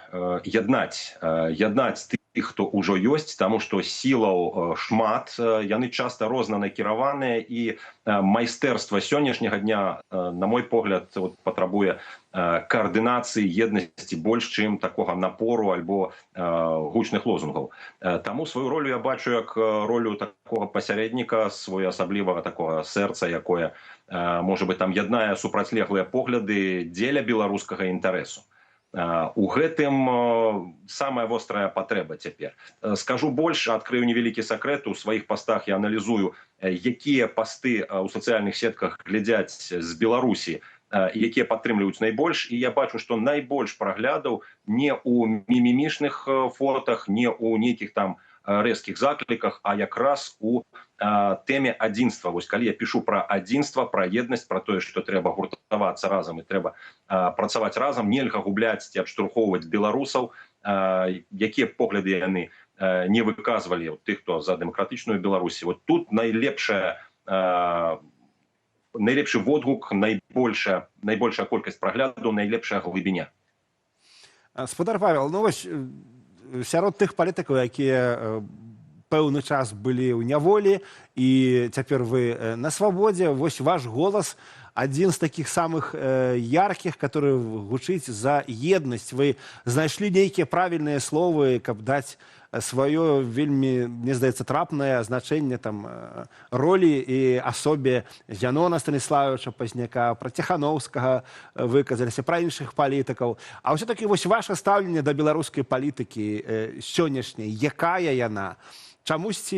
яднаць тых, хто ўжо ёсць, таму што сілаў шмат, яны часта розна накіраваныя, і майстэрства сённяшняга дня, на мой погляд, вот, патрабуе каардынацыі, еднасці больш, чым такога напору альбо гучных лозунгаў. Таму сваю ролю я бачу як ролю такога пасярэдніка, своеасаблівага такога сэрца, якое, можа быць, там яднае супрацьлеглыя погляды дзеля беларускага інтарэсу. У гэтым самая вострая патрэба цяпер. Скажу больш, адкрыю невялікі сакрэт, у сваіх пастах я аналізую, якія пасты ў сацыяльных сетках глядзяць з Беларусі, якія падтрымліваюць найбольш, і я бачу, што найбольш праглядаў не ў мімімішных фотах, не ў нейкіх там рэзкіх закліках, а якраз у тэме адзінства. Вось калі я пішу пра адзінства, пра еднасць, пра тое, што трэба гуртавацца разам і трэба працаваць разам, нельга губляць ці адштурхоўваць беларусаў, якія погляды яны не выказвалі, тых, хто за дэмакратычную Беларусь. Вот тут найлепшы водгук, найбольшая колькасць праглядаў, найлепшая глыбіня. Спадар Павел, ну вось сярод тых палітыкаў, якія пэўны час былі ў няволі і цяпер вы на свабодзе, вось ваш голас адзін з такіх самых яркіх, который гучыць за еднасць. Вы знайшлі нейкія правільныя словы, каб даць сваё вельмі, мне здаецца, трапнае значэнне там ролі і асобе Зянона Станіславовича Пазняка, пра Ціханоўскага выказаліся, пра іншых палітыкаў. А ўсё-такі вось ваше стаўленне да беларускай палітыкі сённяшняй, якая яна? Чамусьці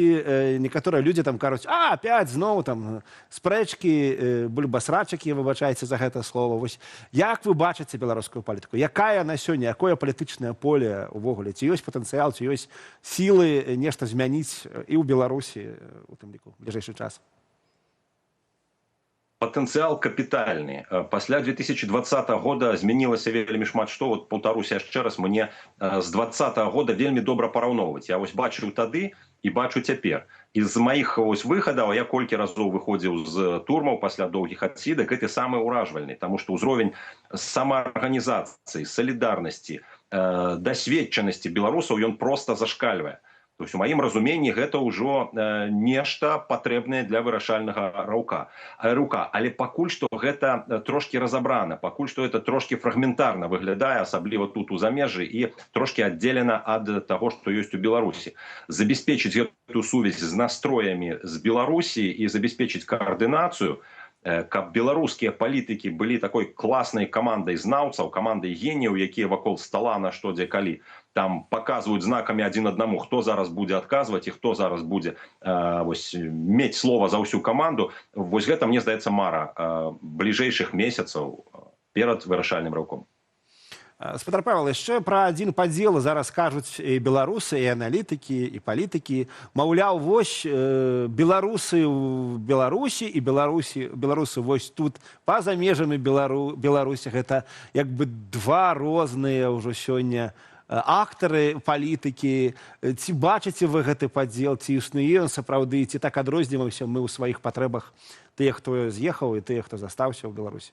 некаторыя людзі там кажуць: а, опять зноў там спрэчкі, бульбасрачыкі, выбачайце за гэта слово. Вось як вы бачыце беларускую палітыку? Якая на сёння, якое палітычнае поле увогуле? Ці ёсць патэнцыял, ці ёсць сілы нешта змяніць і ў Беларусі, у тым ліку, бліжэйшы час? Патэнцыял капітальны. Пасля 2020 года змянілася вельмі шмат што. Вот паўтаруся яшчэ раз, мне з 20 года вельмі добра параўноўваць. Я вось бачыў тады і бачу цяпер. І з маіх вось выхадаў, я колькі разоў выходзіў з турмаў пасля доўгіх адсідак, гэты самы ўражвальны, таму што ўзровень самаарганізацыі, салідарнасці, дасведчанасці беларусаў, ён проста зашкальвае. То есть у маім разуменні гэта ўжо нешта патрэбнае для вырашальнага раўка. Але пакуль што гэта трошкі разабрана, пакуль што это трошкі фрагментарна выглядае, асабліва тут у замежжы, і трошкі аддзелена ад таго, што ёсць у Беларусі. Забяспечыць гэту сувязь з настроямі з Беларусі і забяспечыць каардынацыю, каб беларускія палітыкі былі такой класнай камандай знаўцаў, камандай геніяў, якія вакол стала на што дзе калі там паказваюць знакамі адзін аднаму, хто зараз будзе адказваць і хто зараз будзе вось, мець слова за ўсю каманду. Вось гэта, мне здаецца, мара бліжэйшых месяцаў перад вырашальным раўком. Спадар Павел, яшчэ пра адзін падзел зараз кажуць і беларусы, і аналітыкі, і палітыкі. Маўляў, вось беларусы ў Беларусі і беларусы вось тут па-за межамі Беларусі. Гэта як бы два розныя ўжо сёння актары палітыкі. Ці бачыце вы гэты падзел, ці існуе ён сапраўды, ці так адрозніваемся мы ў сваіх патрэбах тыя, хто з'ехаў, і тыя, хто застаўся ў Беларусі?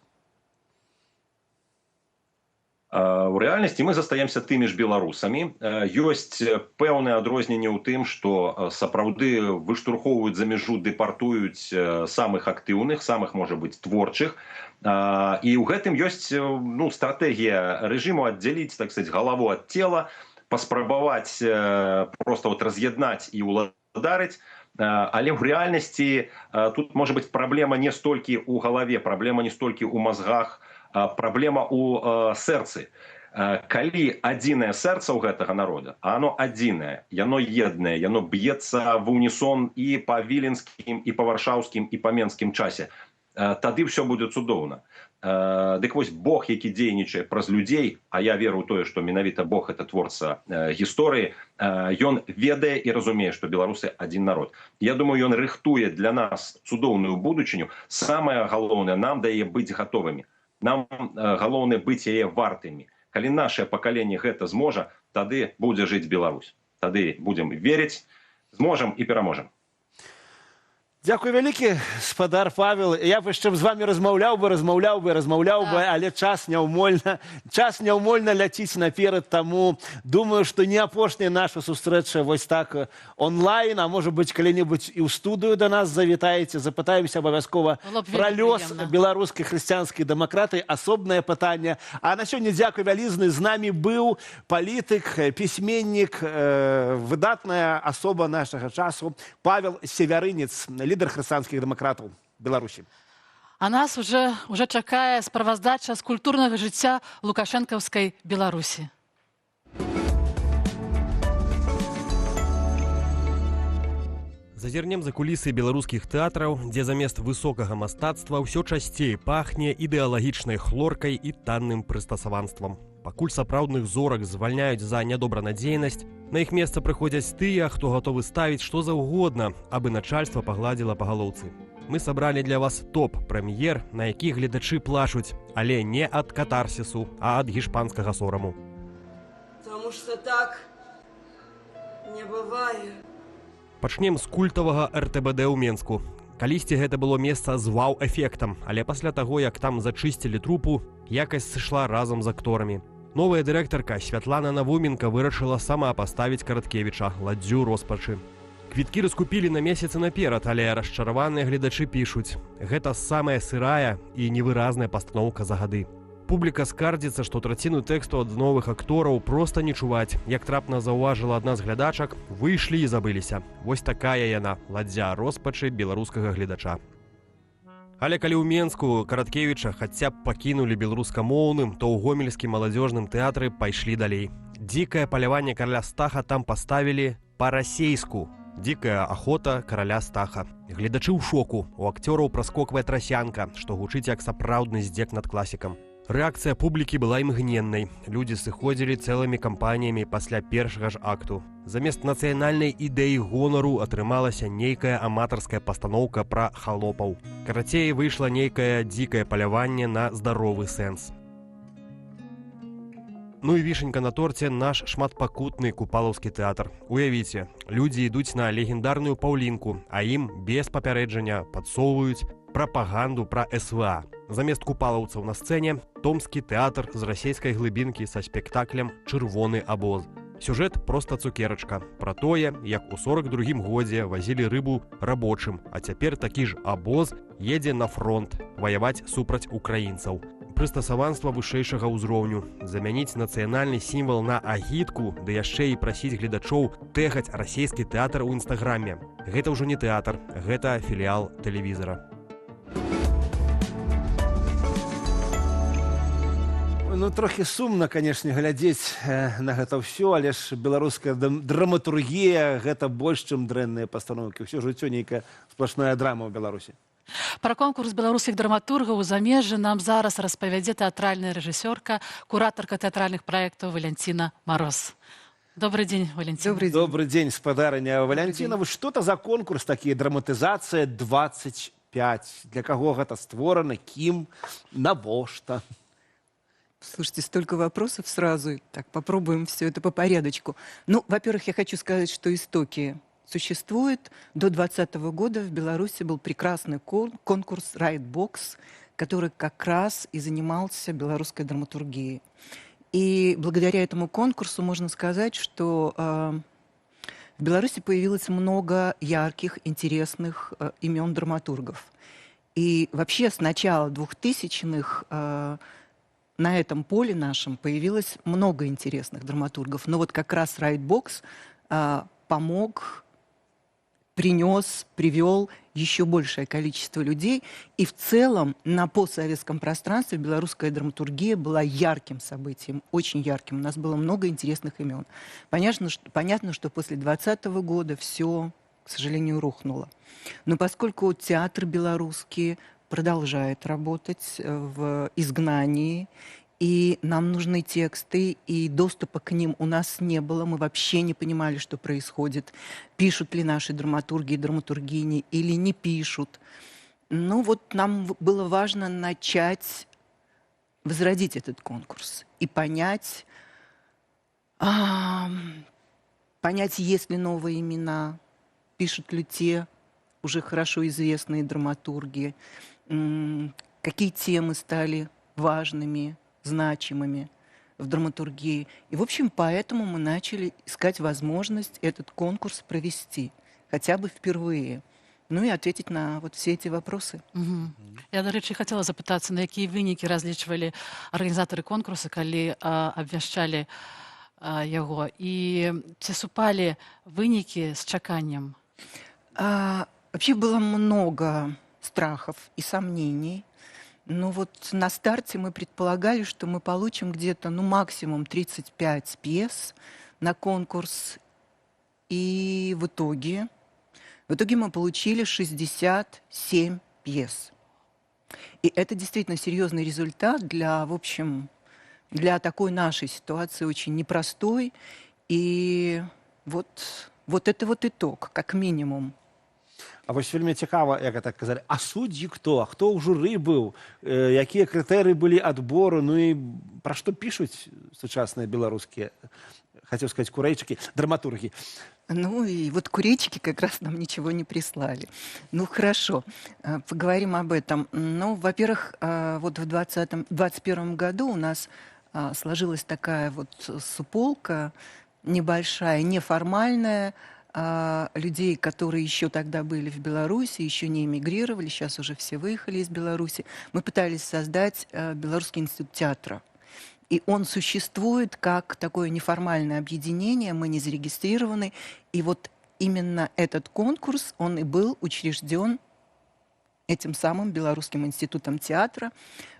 У рэальнасці мы застаемся тымі ж беларусамі. Ёсць пэўнае адрозненне ў тым, што сапраўды выштурхоўваюць за мяжу, дэпартуюць самых актыўных, самых, можа быць, творчых. І ў гэтым ёсць, ну, стратэгія рэжыму аддзяліць, так сказать, галаву ад цела, паспрабаваць просто вот раз'яднаць і ўладарыць. Але ў рэальнасці тут можа быць праблема не столькі ў галаве, праблема не столькі ў мазгах, праблема ў сэрцы. Калі адзінае сэрца ў гэтага народа, а оно адзінае, яно еднае, яно б'ецца в унісон і па віленскім, і па варшаўскім, і па менскім часе, тады ўсё будзе цудоўна. Дык вось, Бог, які дзейнічае праз людзей, а я веру ў тое, што менавіта Бог это творца гісторыі, ён ведае і разумее, што беларусы адзін народ. Я думаю, ён рыхтуе для нас цудоўную будучыню. Самае галоўнае, нам дае быць гатовымі. Нам галоўнае быць яе вартымі. Калі наше пакаленне гэта зможа, тады будзе жыць Беларусь. Тады будзем верыць, зможам і пераможам. Дзякуй вялікі, спадар Павел. Я б яшчэ з вамі размаўляў бы, але час няўмольна ляціць наперад, таму думаю, што не апошняя наша сустрэча вось так онлайн, а можа быць, калі-небудзь і ў студыю да нас завітаеце, запытаемся абавязкова пра лёс беларускай хрысціянскай дэмакратыі, асобнае пытанне. А на сёння дзякуй вялізны. З намі быў палітык, пісьменнік, выдатная асоба нашага часу Павел Севярынец, лідар хрысціянскіх дэмакратаў Беларусі. А нас уже чакае справаздача з культурнага жыцця лукашэнкаўскай Беларусі. Зазірнем за кулісы беларускіх тэатраў, дзе замест высокага мастацтва ўсё часцей пахне ідэалагічнай хлоркай і танным прыстасаванствам. Пакуль сапраўдных зорак звальняюць за нядобранадзейнасць, на іх месца прыходзяць тыя, хто гатовы ставіць што заўгодна, абы начальства пагладзіла па галоўцы. Мы сабралі для вас топ-прэм'ер, на які гледачы плачуць, але не ад катарсісу, а ад гішпанскага сораму. Таму што так не бывае. Пачнем з культавага РТБД ў Менску. Калісьці гэта было месца з вау-эфектам, але пасля таго, як там зачысцілі трупу, якасць сышла разам з акторамі. Новая дырэктарка Святлана Навуменка вырашыла сама паставіць Караткевіча, ладдзю роспачы. Квіткі раскупілі на месяцы наперад, але расчараваныя гледачы пішуць: гэта самая сырая і невыразная пастаноўка за гады. Публіка скардзіцца, што траціну тэксту ад новых актораў проста не чуваць. Як трапна заўважыла адна з глядачак, выйшлі і забыліся. Вось такая яна, ладдзя роспачы беларускага гледача. Але калі ў Менску Караткевіча хаця б пакінулі беларускамоўным, то ў гомельскім маладзёжным тэатры пайшлі далей. Дзікае паляванне караля Стаха там паставілі па-расейску. «Дзікая ахота караля Стаха». Гледачы ў шоку, у акцёраў праскоквае трасянка, што гучыць як сапраўдны здзек над класікам. Рэакцыя публікі была імгненнай. Людзі сыходзілі цэлымі кампаніямі пасля першага ж акту. Замест нацыянальнай ідэі гонару атрымалася нейкая аматарская пастаноўка пра халопаў. Карацей, выйшла нейкае дзікае паляванне на здаровы сэнс. Ну і вішенька на торце — наш шматпакутны купалаўскі тэатр. Уявіце, людзі ідуць на легендарную «Паўлінку», а ім без папярэджання падсоўваюць прапаганду пра СВА. Замест купалаўцаў на сцэне томскі тэатр з расійскай глыбінкі са спектаклем «Чырвоны абоз». Сюжэт проста цукерачка пра тое, як у 42-м годзе вазілі рыбу рабочым, а цяпер такі ж абоз едзе на фронт ваяваць супраць украінцаў. Прыстасаванства вышэйшага ўзроўню. Замяніць нацыянальны сімвал на агітку, ды яшчэ і прасіць гледачоў тэгаць расійскі тэатр у інстаграме. Гэта ўжо не тэатр, гэта філіал тэлевізара. Ну, трохі сумна, канешне, глядзець на гэта ўсё, але ж беларуская драматургія — гэта больш, чым дрэнныя пастаноўкі. Ўсё жыццё нейкая сплошная драма ў Беларусі. Пра конкурс беларускіх драматургаў у замежжы нам зараз распавядзе тэатральная рэжысёрка, куратарка тэатральных праектаў Валянціна Мароз. Добрый дзень, Валянціна. Добрый день. Добрый дзень, спадарыня Валянціна. Что это за конкурс такі, «Драматызацыя 25»? Для каго гэта створана, кім, навошта? Слушайте, столько вопросов сразу. Так, попробуем все это по порядочку. Ну, во-первых, я хочу сказать, что истоки существуют. До 2020 года в Беларуси был прекрасный конкурс «Райтбокс», который как раз и занимался белорусской драматургией. И благодаря этому конкурсу можно сказать, что в Беларуси появилось много ярких, интересных имен драматургов. И вообще с начала 2000-х на этом поле нашем появилось много интересных драматургов. Но вот как раз «Райтбокс» помог, принес, привел еще большее количество людей. И в целом на постсоветском пространстве белорусская драматургия была ярким событием, очень ярким. У нас было много интересных имен. Понятно, что после 2020 года все, к сожалению, рухнуло. Но поскольку театр белорусский продолжает работать в изгнании, и нам нужны тексты, и доступа к ним у нас не было. Мы вообще не понимали, что происходит. Пишут ли наши драматурги и драматургини или не пишут. Ну вот нам было важно начать возродить этот конкурс и понять, есть ли новые имена, пишут ли те уже хорошо известные драматурги, какие темы стали важными, значимыми в драматургии. И, в общем, поэтому мы начали искать возможность этот конкурс провести, хотя бы впервые. Ну и ответить на вот все эти вопросы. Угу. Я, дарэчы, хацела запытацца, на якія вынікі разлічвалі арганізатары конкурса, калі абвяшчалі яго, і ці супалі вынікі з чаканнем? Вообще было много страхов и сомнений. Но вот на старте мы предполагали, что мы получим где-то, ну, максимум 35 пьес на конкурс. И в итоге мы получили 67 пьес. И это действительно серьезный результат для, в общем, для такой нашей ситуации, очень непростой. И вот это вот итог, как минимум. А вось вельмі цікава, як это казалі, а суддзі хто? А хто ў журы быў? Якія крытэрыі былі адбору? Ну і пра што пішуць сучасныя беларускія, хацеў сказаць, курэйчыкі, драматургі? Ну и вот курейчики как раз нам ничего не прислали. Ну хорошо, поговорим об этом. Ну, во-первых, вот в 2021 году у нас сложилась такая вот суполка небольшая, неформальная, людей, которые еще тогда были в Беларуси, еще не эмигрировали, сейчас уже все выехали из Беларуси. Мы пытались создать Белорусский институт театра. И он существует как такое неформальное объединение, мы не зарегистрированы. И вот именно этот конкурс, он и был учрежден этим самым Белорусским институтом театра.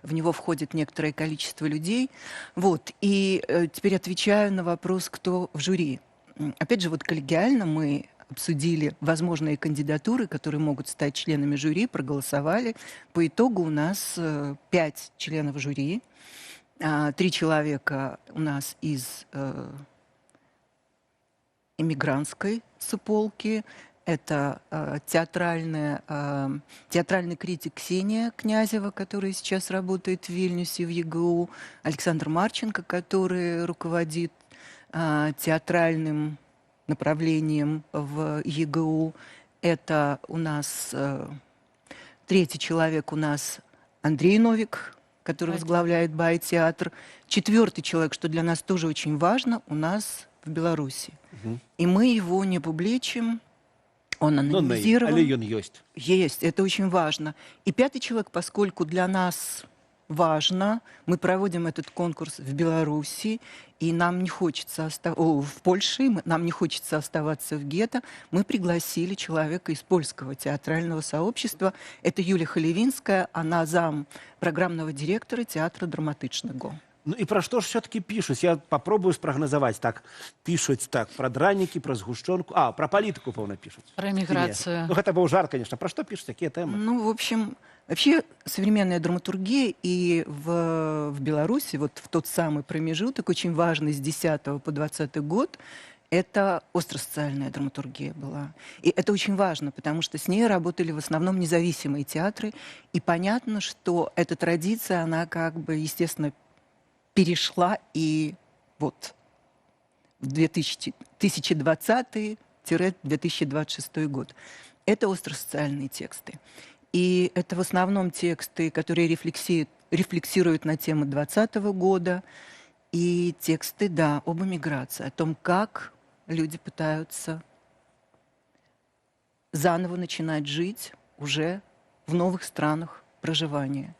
В него входит некоторое количество людей. Вот. И теперь отвечаю на вопрос, кто в жюри. Опять же, вот коллегиально мы Обсудили возможные кандидатуры, которые могут стать членами жюри, проголосовали. По итогу у нас 5 членов жюри, 3 человека у нас из эмигрантской суполки. Это театральный критик Ксения Князева, которая сейчас работает в Вильнюсе, в ЕГУ, Александр Марченко, который руководит театральным направлением в ЕГУ. Это у нас третий человек у нас Андрей Новик, который возглавляет Бай-театр. Четвертый человек, что для нас тоже очень важно, у нас в Беларуси. Угу. И мы его не публичим. Он анонимизирован. Але ён есть. Есть, это очень важно. И пятый человек, поскольку для нас важно, мы проводим этот конкурс в Беларуси, и нам не хочется в Польше, нам не хочется оставаться в гетто, мы пригласили человека из польского театрального сообщества. Это Юлия Холевинская, она зам программного директора театра Драматычного. Ну і пра што ж все-таки пішуць? Я попробую спрагназаваць. Так, пішуць так, пра дранікі, пра згушчонку. А, пра палітыку, пэўна, пішуць. Пра эміграцыю. Ну, гэта быў жарт, конечно. Пра што пішуць, такія тэмы? Ну, в общем, вообще современная драматургия и в Беларуси, вот в тот самый промежуток, очень важный, с 10 по 20 год, это остросоциальная драматургия была. И это очень важно, потому что с ней работали в основном независимые театры. И понятно, что эта традиция, она как бы, естественно, перешла и вот в 2020-2026 год. Это остросоциальные тексты. И это в основном тексты, которые рефлексируют на тему 2020 года, и тексты, да, об эмиграции, о том, как люди пытаются заново начинать жить уже в новых странах проживания.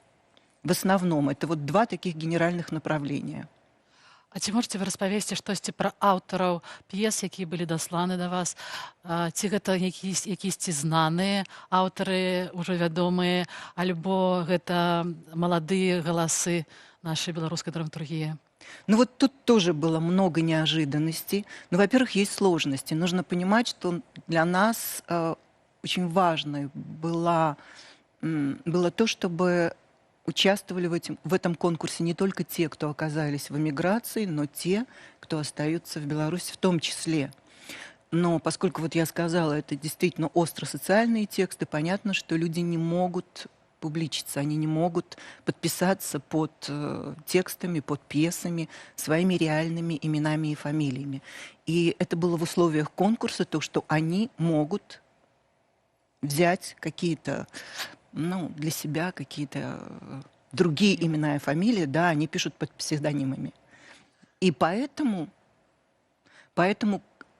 В основном это вот два таких генеральных направления. А ці можете вы распавесці штосьці пра аўтараў п'ес, якія былі дасланы да вас? Ці гэта якісьці знаныя аўтары, ўжо вядомыя, альбо гэта маладыя галасы нашай беларускай драматургіі? Ну вот тут тоже было много неожиданностей. Ну, во-первых, есть сложности. Нужно понимать, что для нас очень важно было то, чтобы участвовали в этом конкурсе не только те, кто оказались в эмиграции, но те, кто остаются в Беларуси в том числе. Но поскольку, вот я сказала, это действительно остросоциальные тексты, понятно, что люди не могут публичиться, они не могут подписаться под текстами, под пьесами, своими реальными именами и фамилиями. И это было в условиях конкурса, то, что они могут взять какие-то, ну, для себя какие-то другие имена и фамилии, да, они пишут под псевдонимами. И поэтому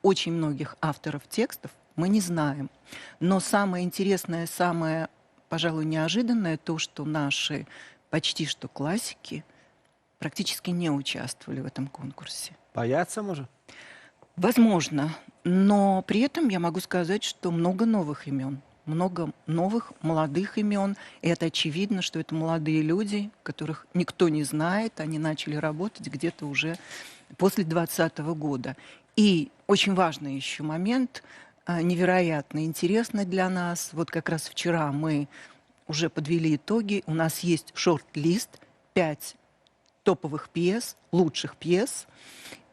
очень многих авторов текстов мы не знаем. Но самое интересное, самое, пожалуй, неожиданное то, что наши почти что классики практически не участвовали в этом конкурсе. Боятся, может? Возможно. Но при этом я могу сказать, что много новых имен. Много новых молодых имен. И это очевидно, что это молодые люди, которых никто не знает. Они начали работать где-то уже после 2020 года. И очень важный еще момент, невероятно интересный для нас. Вот как раз вчера мы уже подвели итоги. У нас есть шорт-лист, 5 топовых пьес, лучших пьес.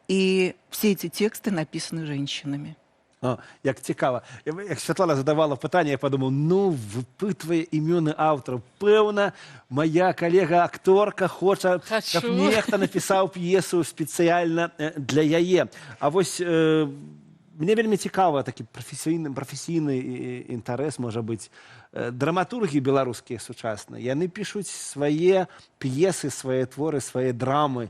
И все эти тексты написаны женщинами. О, як цікава. Як Святлана задавала пытанне, я падумаў, ну, выпытвае імёны аўтараў. Пэўна, мая калега-акторка хоча, каб нехта напісаў п'есу спецыяльна для яе. А вось мне вельмі цікава такі прафесійны інтарэс, можа быць. Драматургі беларускія сучасныя, яны пішуць свае п'есы, свае творы, свае драмы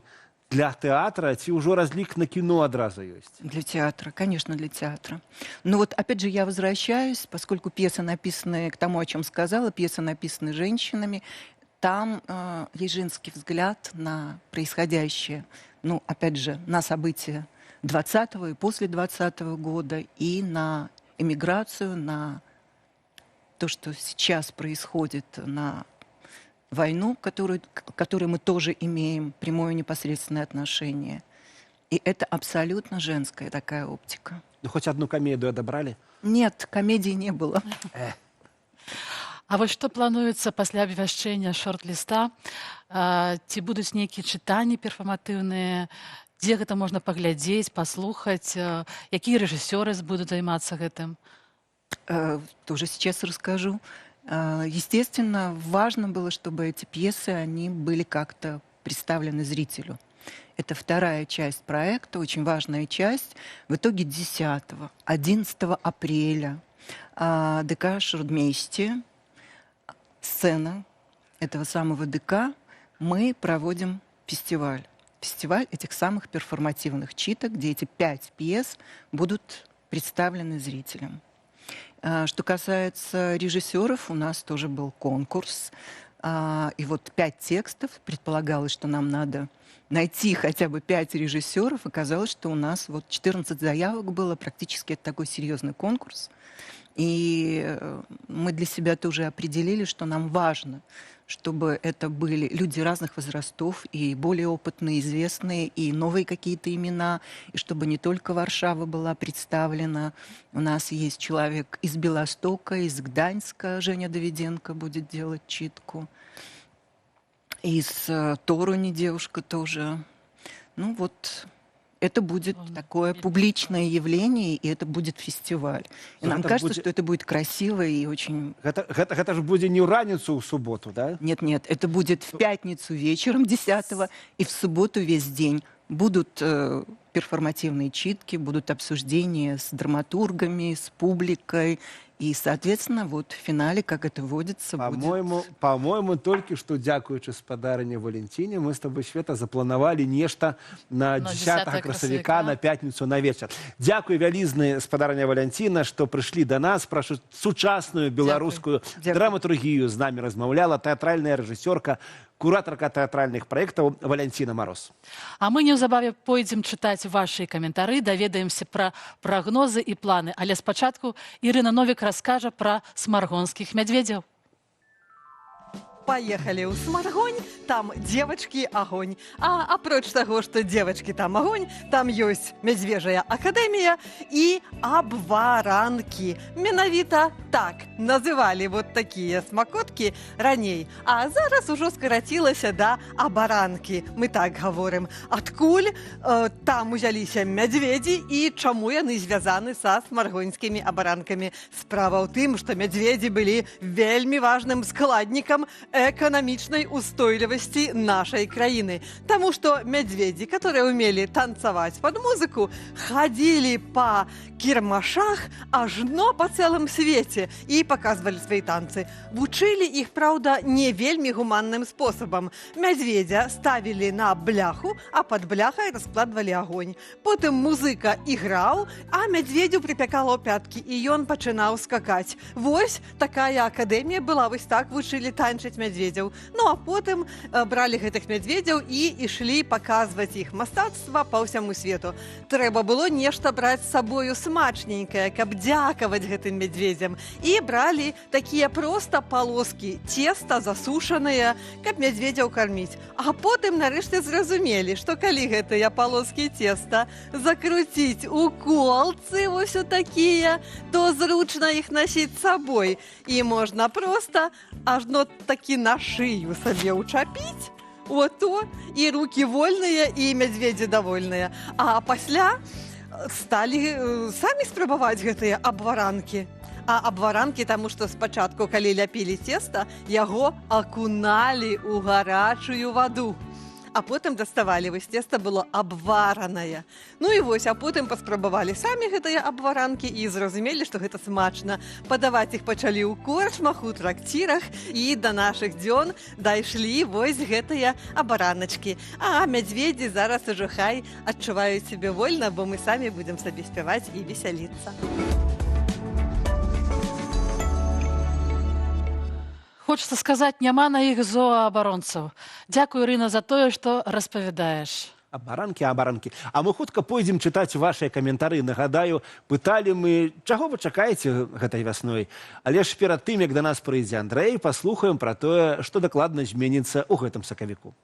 для театра, ці ўжо разлік на кино адразу ёсць? Для театра, конечно, для театра. Но вот опять же я возвращаюсь, поскольку пьесы написаны, к тому, о чем сказала, пьесы написаны женщинами, там есть женский взгляд на происходящее, ну, опять же, на события 20-го и после 20-го года, и на эмиграцию, на то, что сейчас происходит, на войну, к которой мы тоже имеем прямое непосредственное отношение. И это абсолютно женская такая оптика. Ну, хоць одну камедыю адабралі? Нет, комедии не было. А вось што плануецца пасля абвяшчэння шорт-ліста? Ці будуць нейкія чытанні перфарматыўныя? Дзе гэта можна паглядзець, паслухаць? Якія рэжысёры будуць займацца гэтым? Тоже сейчас расскажу. Естественно, важно было, чтобы эти пьесы, они были как-то представлены зрителю. Это вторая часть проекта, очень важная часть. В итоге 10-11 апреля ДК «Шрудмейсте», сцена этого самого ДК, мы проводим фестиваль. Фестиваль этих самых перформативных читок, где эти 5 пьес будут представлены зрителям. Что касается режиссеров, у нас тоже был конкурс. И вот 5 текстов. Предполагалось, что нам надо найти хотя бы 5 режиссеров. Оказалось, что у нас вот 14 заявок было. Практически это такой серьезный конкурс. И мы для себя тоже определили, что нам важно, чтобы это были люди разных возрастов, и более опытные, известные, и новые какие-то имена, и чтобы не только Варшава была представлена. У нас есть человек из Белостока, из Гданьска, Женя Давиденко будет делать читку. Из Торуни девушка тоже. Ну вот... Это будет такое публичное явление, и это будет фестиваль. И нам кажется, что это будет красиво и очень... Это же будет не в раницу в субботу, да? Нет, нет, это будет в пятницу вечером 10-го и в субботу весь день. Будут перформативные читки, будут обсуждения с драматургами, с публикой. И, соответственно, вот в финале, как это водится, будет... По-моему, только что, дзякуючы спадарыне Валентине, мы с тобой, Света, запланавалі нешта на 10 красавіка, на пятницу, на вечер. Дзякуй вялізны, спадарыня Валентина, что пришли до нас, про сучасную белорусскую драматургию с нами размаўляла театральная режиссерка, кураторка театральных проектов Валентина Мороз. А мы неўзабаве пойдзем чытаць ваши каментары, даведаемся пра прагнозы і планы. Але спачатку Ірына Новік раскажа пра смаргонскіх мядзведзяў. Поехали ў Смаргонь, там девочки огонь. А апроч таго, што девочки там огонь, там ёсць мядзвежая акадэмія і абваранкі. Менавіта так называлі вот такія смакоткі раней. А зараз ужо скарацілася да абаранкі. Мы так гаворым. Адкуль там узяліся мядзведзі і чаму яны звязаны са смаргонскімі абаранкамі? Справа ў тым, што мядзведзі былі вельмі важным складнікам эканамічнай устойлівасці нашай краіны. Таму што мядзведзі, которые умелі танцаваць пад музыку, хадзілі па кірмашах ажно па цэлым свеце і паказвалі свае танцы. Вучылі іх, праўда, не вельмі гуманным спосабам. Мядзведзя ставілі на бляху, а пад бляхай раскладвалі агонь. Потым музыка іграў, а мядзведзю прыпякала ў пяткі, і ён пачынаў скакаць. Вось такая акадэмія была, вось так вучылі танчыць мядзведзяў. Ну а потым бралі гэтых мядзведзяў і ішлі паказваць іх мастацтва па ўсяму свету. Трэба было нешта браць з сабою смачненькае, каб дзякаваць гэтым мядзведзям. І бралі такія проста палоскі цеста засушаныя, каб мядзведзяў карміць. А потым нарэшце зразумелі, што калі гэтыя палоскі цеста закруціць у колцы вось у такія, то зручна іх насіць з сабой. І можна проста ажно такі на шыю сабе ўчапіць, ото, і рукі вольныя, і мядзведзі довольныя. А пасля сталі самі спрабаваць гэтыя абваранкі. А абваранкі, таму што спачатку, калі ляпілі цеста, яго акуналі ў гарачую ваду. А потым даставалі, вось цеста было абваранае. Ну і вось, а потым паспрабавалі самі гэтыя абваранкі і зразумелі, што гэта смачна. Падаваць іх пачалі ў корчмах, у тракцірах, і да нашых дзён дайшлі вось гэтыя абараначкі. А мядзведзі зараз ужо хай адчуваюць сябе вольна, бо мы самі будзем сабе спяваць і весяліцца. Хочется сказаць, няма на іх зооабаронцаў. Дзякую, Ірына, за тое, што распавядаеш. Абаранкі, абаранкі. А мы хутка пойдзем чытаць вашыя каментары. Нагадаю, пыталі мы, чаго вы чакаеце гэтай вясной. Але ж перад тым, як да нас прыйдзе Андрэй, паслухаем пра тое, што дакладна зменіцца ў гэтым сакавіку.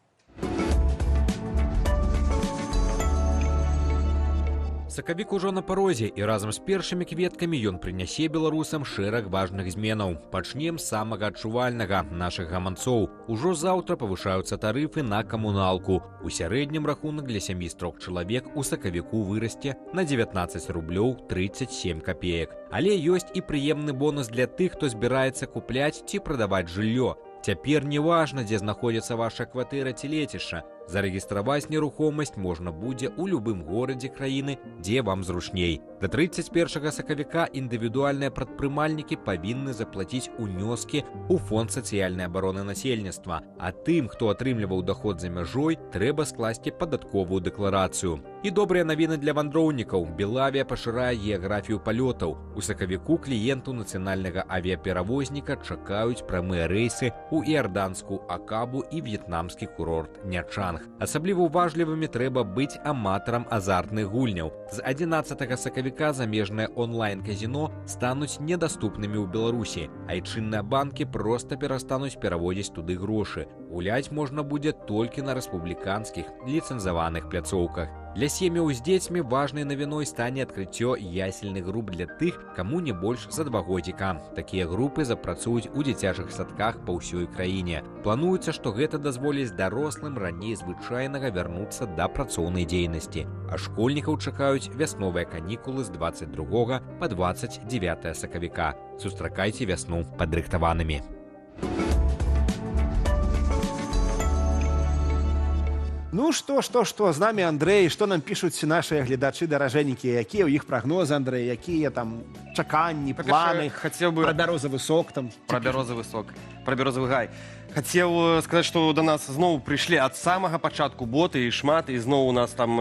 Сакавік ужо на парозе, і разам з першымі кветкамі ён прынясе беларусам шэраг важных зменаў. Пачнем з самага адчувальнага — нашых гаманцоў. Ужо заўтра павышаюцца тарыфы на камуналку. У сярэднім рахунак для сям'і з трох чалавек у сакавіку вырасце на 19 рублёў 37 капеек. Але ёсць і прыемны бонус для тых, хто збіраецца купляць ці прадаваць жыллё. Цяпер не важна, дзе знаходзіцца ваша кватэра ці лецішча. Зарэгістраваць нерухомасць можна будзе ў любым горадзе краіны, дзе вам зручней. Да 31 сакавіка індывідуальныя прадпрымальнікі павінны заплаціць унёскі ў фонд сацыяльнай абароны насельніцтва. А тым, хто атрымліваў доход за мяжой, трэба скласці падатковую дэкларацыю. І добрыя навіны для вандроўнікаў. Белавія пашырае геаграфію палётаў. У сакавіку кліентаў нацыянальнага авіяперавозніка чакаюць прамыя рэйсы ў іарданскую Акабу і в'етнамскі курорт Нячанг. Асабліва уважлівымі трэба быць аматарам азартных гульняў. З 11 сакавіка замежныя онлайн-казіно стануць недаступнымі ў Беларусі. Айчынныя банкі проста перастануць пераводзіць туды грошы. Гуляць можна будзе толькі на рэспубліканскіх ліцэнзаваных пляцоўках. Для сем'яў з дзецьмі важнай навіной стане адкрыццё ясельных груп для тых, каму не больш за 2 годзіка. Такія групы запрацуюць у дзіцячых садках па ўсёй краіне. Плануецца, што гэта дазволіць дарослым раней звычайнага вярнуцца да працоўнай дзейнасці. А школьнікаў чакаюць вясновыя канікулы з 22 па 29 сакавіка. Сустракайце вясну падрыхтаванымі. Ну што, з намі Андрэй, што нам пішуць нашыя гледачы, даражэнікі, якія ў іх прагнозы, Андрэй, якія там чаканні, планы, хацеў бы пра бярозавы сок там. Пра бярозавы сок, пра бярозавы гай. Хацеў сказаць, што да нас зноў прыйшлі ад самага пачатку боты і шмат, і зноў у нас там,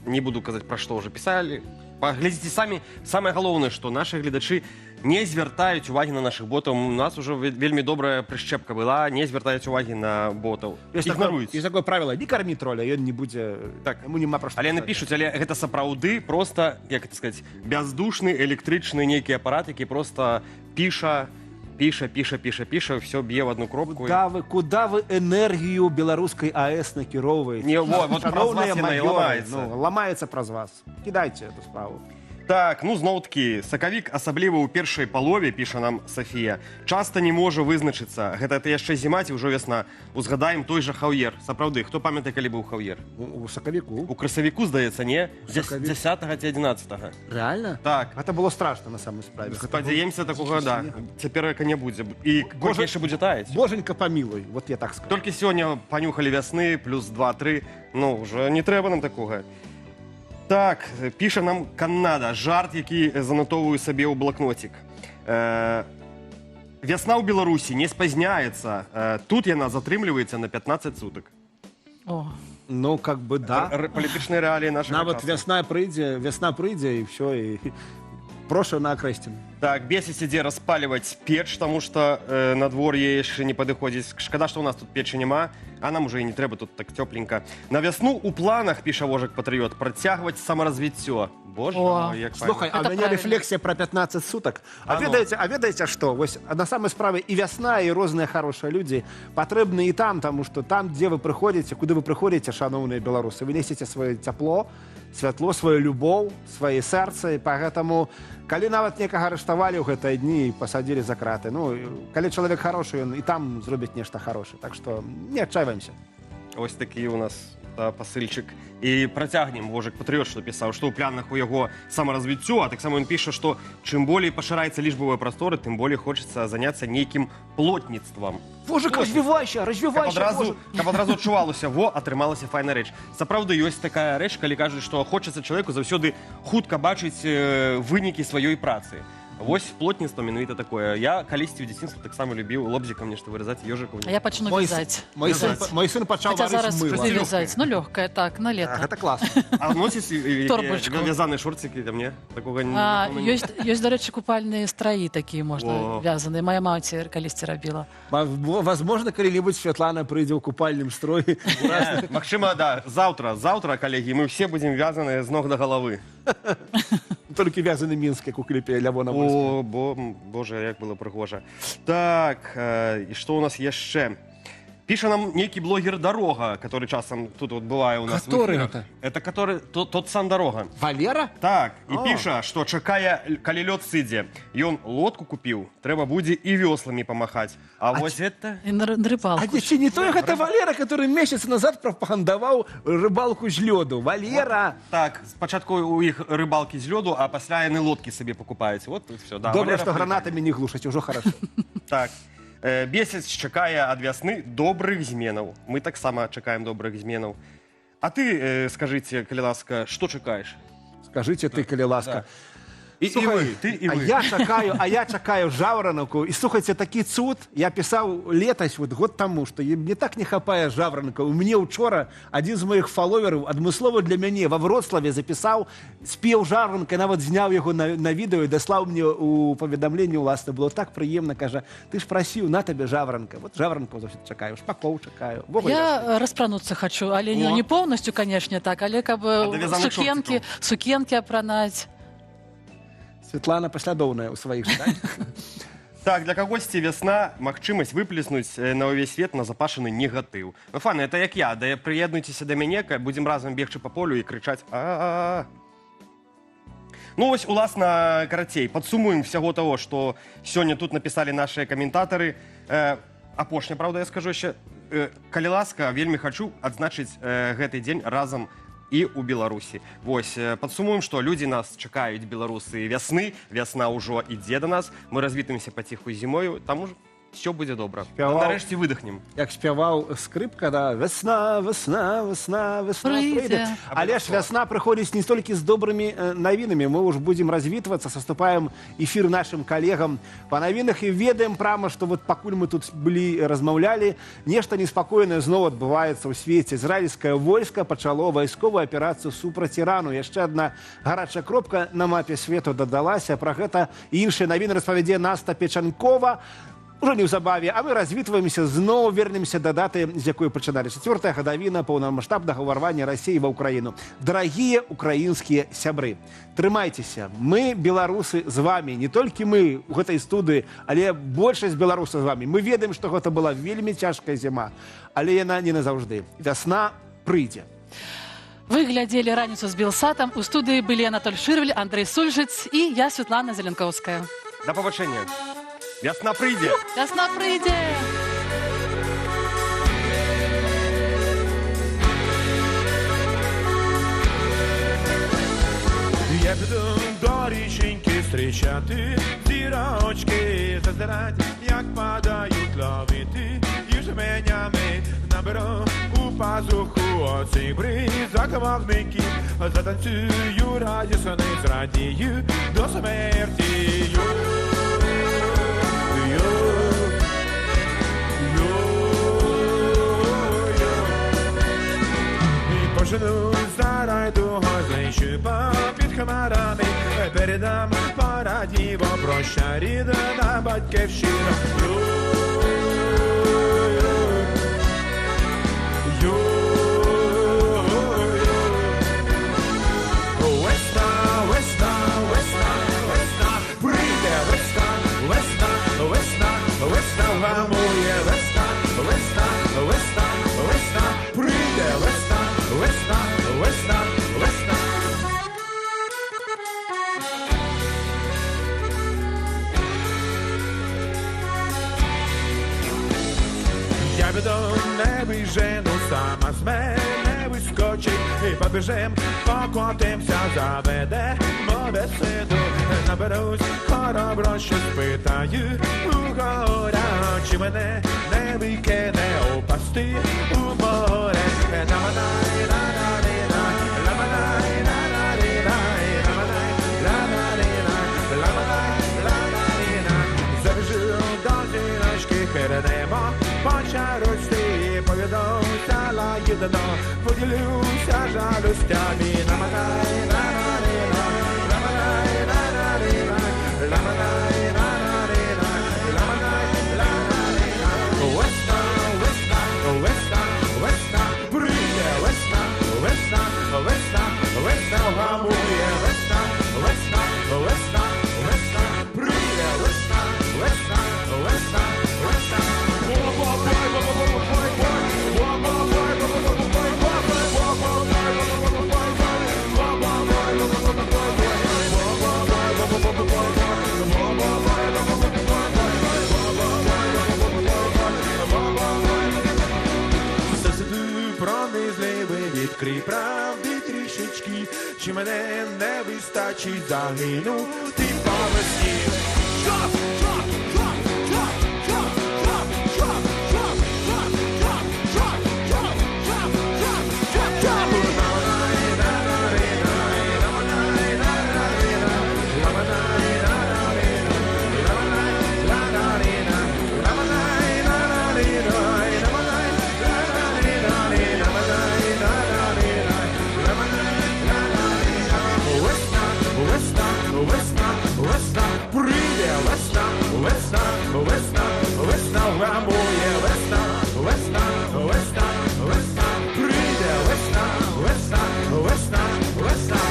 не буду казаць, пра што ўжо пісалі. Паглядзіце самі. Самае галоўнае, што нашы гледачы не звяртаюць увагі на нашых ботаў. У нас ужо вельмі добрая прышчэпка была, не звяртаюць увагі на ботаў. Ёсць Ігнаруюць. такое правіла, не кармі троля, ён не будзе, Так. яму няма пра што Але пісаць. напішуць, але гэта сапраўды проста, як это сказаць, бяздушны электрычны нейкі апарат, які проста піша, піша, піша, піша, піша, всё б'е в одну кропку. Куда вы энергію беларускай АЭС накіроўваеце? Не, во, вот праз Шаноўныя вас яна і маёры, ламаецца. Ну, ламаецца праз вас. Кідайце эту справу. Так, зноў-такі, сакавік, асабліва ў першай палове, піша нам Сафія, часта не можа вызначыцца. Гэта ты яшчэ зіма ці ўжо вясна. Узгадаем той жа Хаўер. Сапраўды, хто памятае, калі быў Хаўер? У сакавіку. У красавіку, здаецца, не? У сакавіку. 10-га ці 11-га. Рэальна? Так. Гэта было страшна на самой справе. Гэта Спадзяемся, было такога, да. Цяпер яка не будзе. І Божа- колькі яшчэ будзе таяць? Боженька памілуй, вот я так скажу. Толькі сёння панюхалі вясны, плюс 2-3. Ну, ўжо не трэба нам такога. Так, піша нам Канада, жарт, які занатоўваю сабе ў блакнотик. Вясна ў Беларусі не спазняецца. Тут яна затрымліваецца на 15 сутак. О. Ну, как бы, да. Палітычныя рэаліі нашага Нават часу. вясна прыйдзе, і ўсё, і прошу на Акрэсціна. Так, бесіць ідзе распальваць печ, таму што надвор'е яшчэ не падыходзіць. Шкада, што ў нас тут печы няма, а нам ужо і не трэба, тут так цёпленька. На вясну ў планах, піша Вожык Патрыёт, працягваць самаразвіццё. Боже О. мой, як Слухай, файна. а ў мяне рэфлексія пра 15 сутак. А А ну. ведаеце што? Вось, а на самой справе і вясна, і розныя хорошыя людзі патрэбны і там, таму што там, дзе вы прыходзіце, куды вы прыходзіце, шаноўныя беларусы, вы несеце сваё цяпло, святло, сваю любоў, свае сэрцы, і поэтому, калі нават некага арыштавалі ў гэтыя дні і пасадзілі за краты, калі чалавек хорошы, ён і там зробіць нешта хорошае. Так што не адчайваемся. Ось такі у нас пасыльчык. І працягнем. Вожык Патрыёт, што пісаў, што ў планах у яго самаразвіццё, а таксама ён піша, што чым болей пашыраецца лічбавая прастора, тым болей хочацца заняцца нейкім плотніцтвам. Вожык, развівайся, развівайся, Каб Вожык. адразу адчувалася, во, атрымалася файная рэч. Сапраўды ёсць такая рэч, калі кажуць, што хочацца чалавеку заўсёды хутка бачыць вынікі сваёй працы. Вось плотніцтва менавіта такое. Я калісьці ў дзяцінстве таксама любіў лобзікам нешта выразаць, ёжыкаў. А я пачну Мой вязаць. Вязаць. сын пачаў Хаця варыць зараз мыла. не вязаць. Ну, лёгкае, так, на лета. Гэта класна. А носіць Торбачку. вязаныя шорцікі там, не? Такога не, напэўна, не. Ёсць, дарэчы, купальныя страі такія можна О. вязаныя. Моя маці калісьці рабіла. Возможно, калі-нибудь Светлана прыйдзе ў купальным строі. Не, магчыма, да. Заўтра, заўтра, калегі, мы ўсе будзем вязаныя з ног да галавы. Толькі вязаны Мінск, як у кліпе Лявона Вольскага. О, божа, як было прыгожа. Так, і што ў нас яшчэ? Піша нам нейкі блогер Дорога, который часам тут вот бывае у нас в Который эфирах. это? Это который, тот сам Дорога. Валера? Так, і А. піша, што чакае, калі лёд сыдзе. Ён лодку купіў, трэба будзе і вёсламі памахаць. А вось это... І на рыбалку. А ці не той гэта Валера, который месяц назад прапагандаваў рыбалку з лёду? Валера! Так, спачатку у іх рыбалкі з лёду, а пасля яны лодкі сабе пакупаюць. Вот тут все, да. Добра, Валера што гранатамі не глушаць, ужо хорошо. Так. Бесяць чакае ад вясны добрых зменаў. Мы таксама чакаем добрых зменаў. А ты, скажыце, калі ласка, што чакаеш? Скажыце ты, калі ласка. Да. І Слухай, вы, ты і а вы. я чакаю жаўранку. І слухайце, такі цуд. Я пісаў летась, вот год таму, што мне так не хапае жаўранка. У мне учора адзін з моих фаловераў адмыслова для мяне во Вроцлаве запісаў, спеў жаўранка, нават зняў яго на відэо і даслаў мне у паведамленні ўласна. Было так прыемна, кажа: «Ты ж прасіў, на табе жаўранка». Вот жаўранкаў заўсёды чакаю, шпакоў чакаю. Увогуле. Я распрануцца хочу, але О. не полностью, конечно, так, але каб довязаных сукенкі, шортиков. сукенкі апранаць. Светлана паслядоўная ў сваіх жаданнях. Так, для кагосьці вясна — магчымасць выплеснуць на ўвесь свет назапашаны негатыў. Ну, фаны, это як я, да, прыеднуйцеся да мяне, будзем разам бегчы па полю і крычаць а. Ну вось, уласна, карацей, падсумуем всяго того, што сёння тут напісалі нашыя каментатары. Апошняе, праўда, я скажу яшчэ, калі ласка, вельмі хачу адзначыць гэты дзень разам і ў Беларусі. Вось, падсумуем, што людзі нас чакаюць, беларусы, вясны, вясна ўжо ідзе да нас, мы развітаемся паціху з зімою, там уж все будзе добра. Нарэшце выдохнем. Як спяваў Скрыпка, да, вясна, вясна, вясна, вясна Прыйдзе. прыйдзе. Але ж вясна прыходзіць не столькі з добрымі навінамі. Мы ўж будзем развітвацца, саступаем эфір нашым калегам па навінах і ведаем прама, што вот пакуль мы тут былі, размаўлялі, нешта неспакойнае зноў адбываецца ў свеце. Ізраільскае войска пачало вайсковую аперацыю супраць Ірану. Яшчэ адна гарачая кропка на мапе свету дадалася. Пра гэта і іншыя навіны распавядзе Наста Печанкова ужо неўзабаве, а мы развітваемся, зноў вернемся да даты, з якой пачыналі: чацвёртая гадавіна паўнамасштабнага ўварвання Расіі ва Ўкраіну. Дарагія украінскія сябры, трымайцеся, мы, беларусы, з вами, не толькі мы ў гэтай студыі, але большасць беларусаў з вами. Мы ведаем, што гэта была вельмі цяжкая зіма, але яна не назаўжды. Вясна прыйдзе. Вы глядзелі «Раніцу з Белсатам». У студыі былі Анатоль Шырвель, Андрэй Сульжыц і я, Светлана Зеленкоўская. Да пабачэння. Вясна прыйдзе. Вясна прыйдзе! Я піду до річеньки зустрічати зірочки, зазирать, як падають, ловити і жменями наберу у пазуху оцих бризок вогників, затанцюю радісно, зрадію до смерті. Йо, йо, йо, йо. І пожену за райдугу, знищу попід хмарами, передам порадіво, прощай, рідна батьківщина. Йо, йо, йо. Весна, весна, весна, весна, прийде весна, весна, весна, весна, вгамує весна, весна, весна, весна, прийде весна, весна, весна, весна. Я піду, не вижену, сама з мене вискочить, і побіжем, покотимся, заведемо бесіду. Наберусь хороброщі, спитаю у горя, чи мене не викине упасти у море. На-на-най, на-на-ни-на, ла-на-най, на-на-ни-на, ла-на-най, ла-на-ни-на, ла-на-най, ла-на-ни-на. Забіжу до жіночки, хирнемо по чарочці, повідомся лагідно, поділюся жалостями. На-на-най, на-на-ни-на, ла-на-най, на-на-ни-на, ла-на-най, на-на-ни-на, ла-на-най, ла-на-ни-на. Весна, весна, весна, весна, прийде весна, весна, весна, весна, вгамує весна, весна, весна, весна, прийде весна, весна, весна, весна. Чи мене не вистачить загинути по весні? Чоп, чоп, чоп, чоп, чоп, чоп, чоп, чоп, чоп, чоп, чоп, чоп, чоп, чоп, чоп, чоп. Весна, весна, весна, весна, прийде весна, весна, весна, весна, вгамує весна, весна, весна, весна, прийде весна, весна, весна, весна.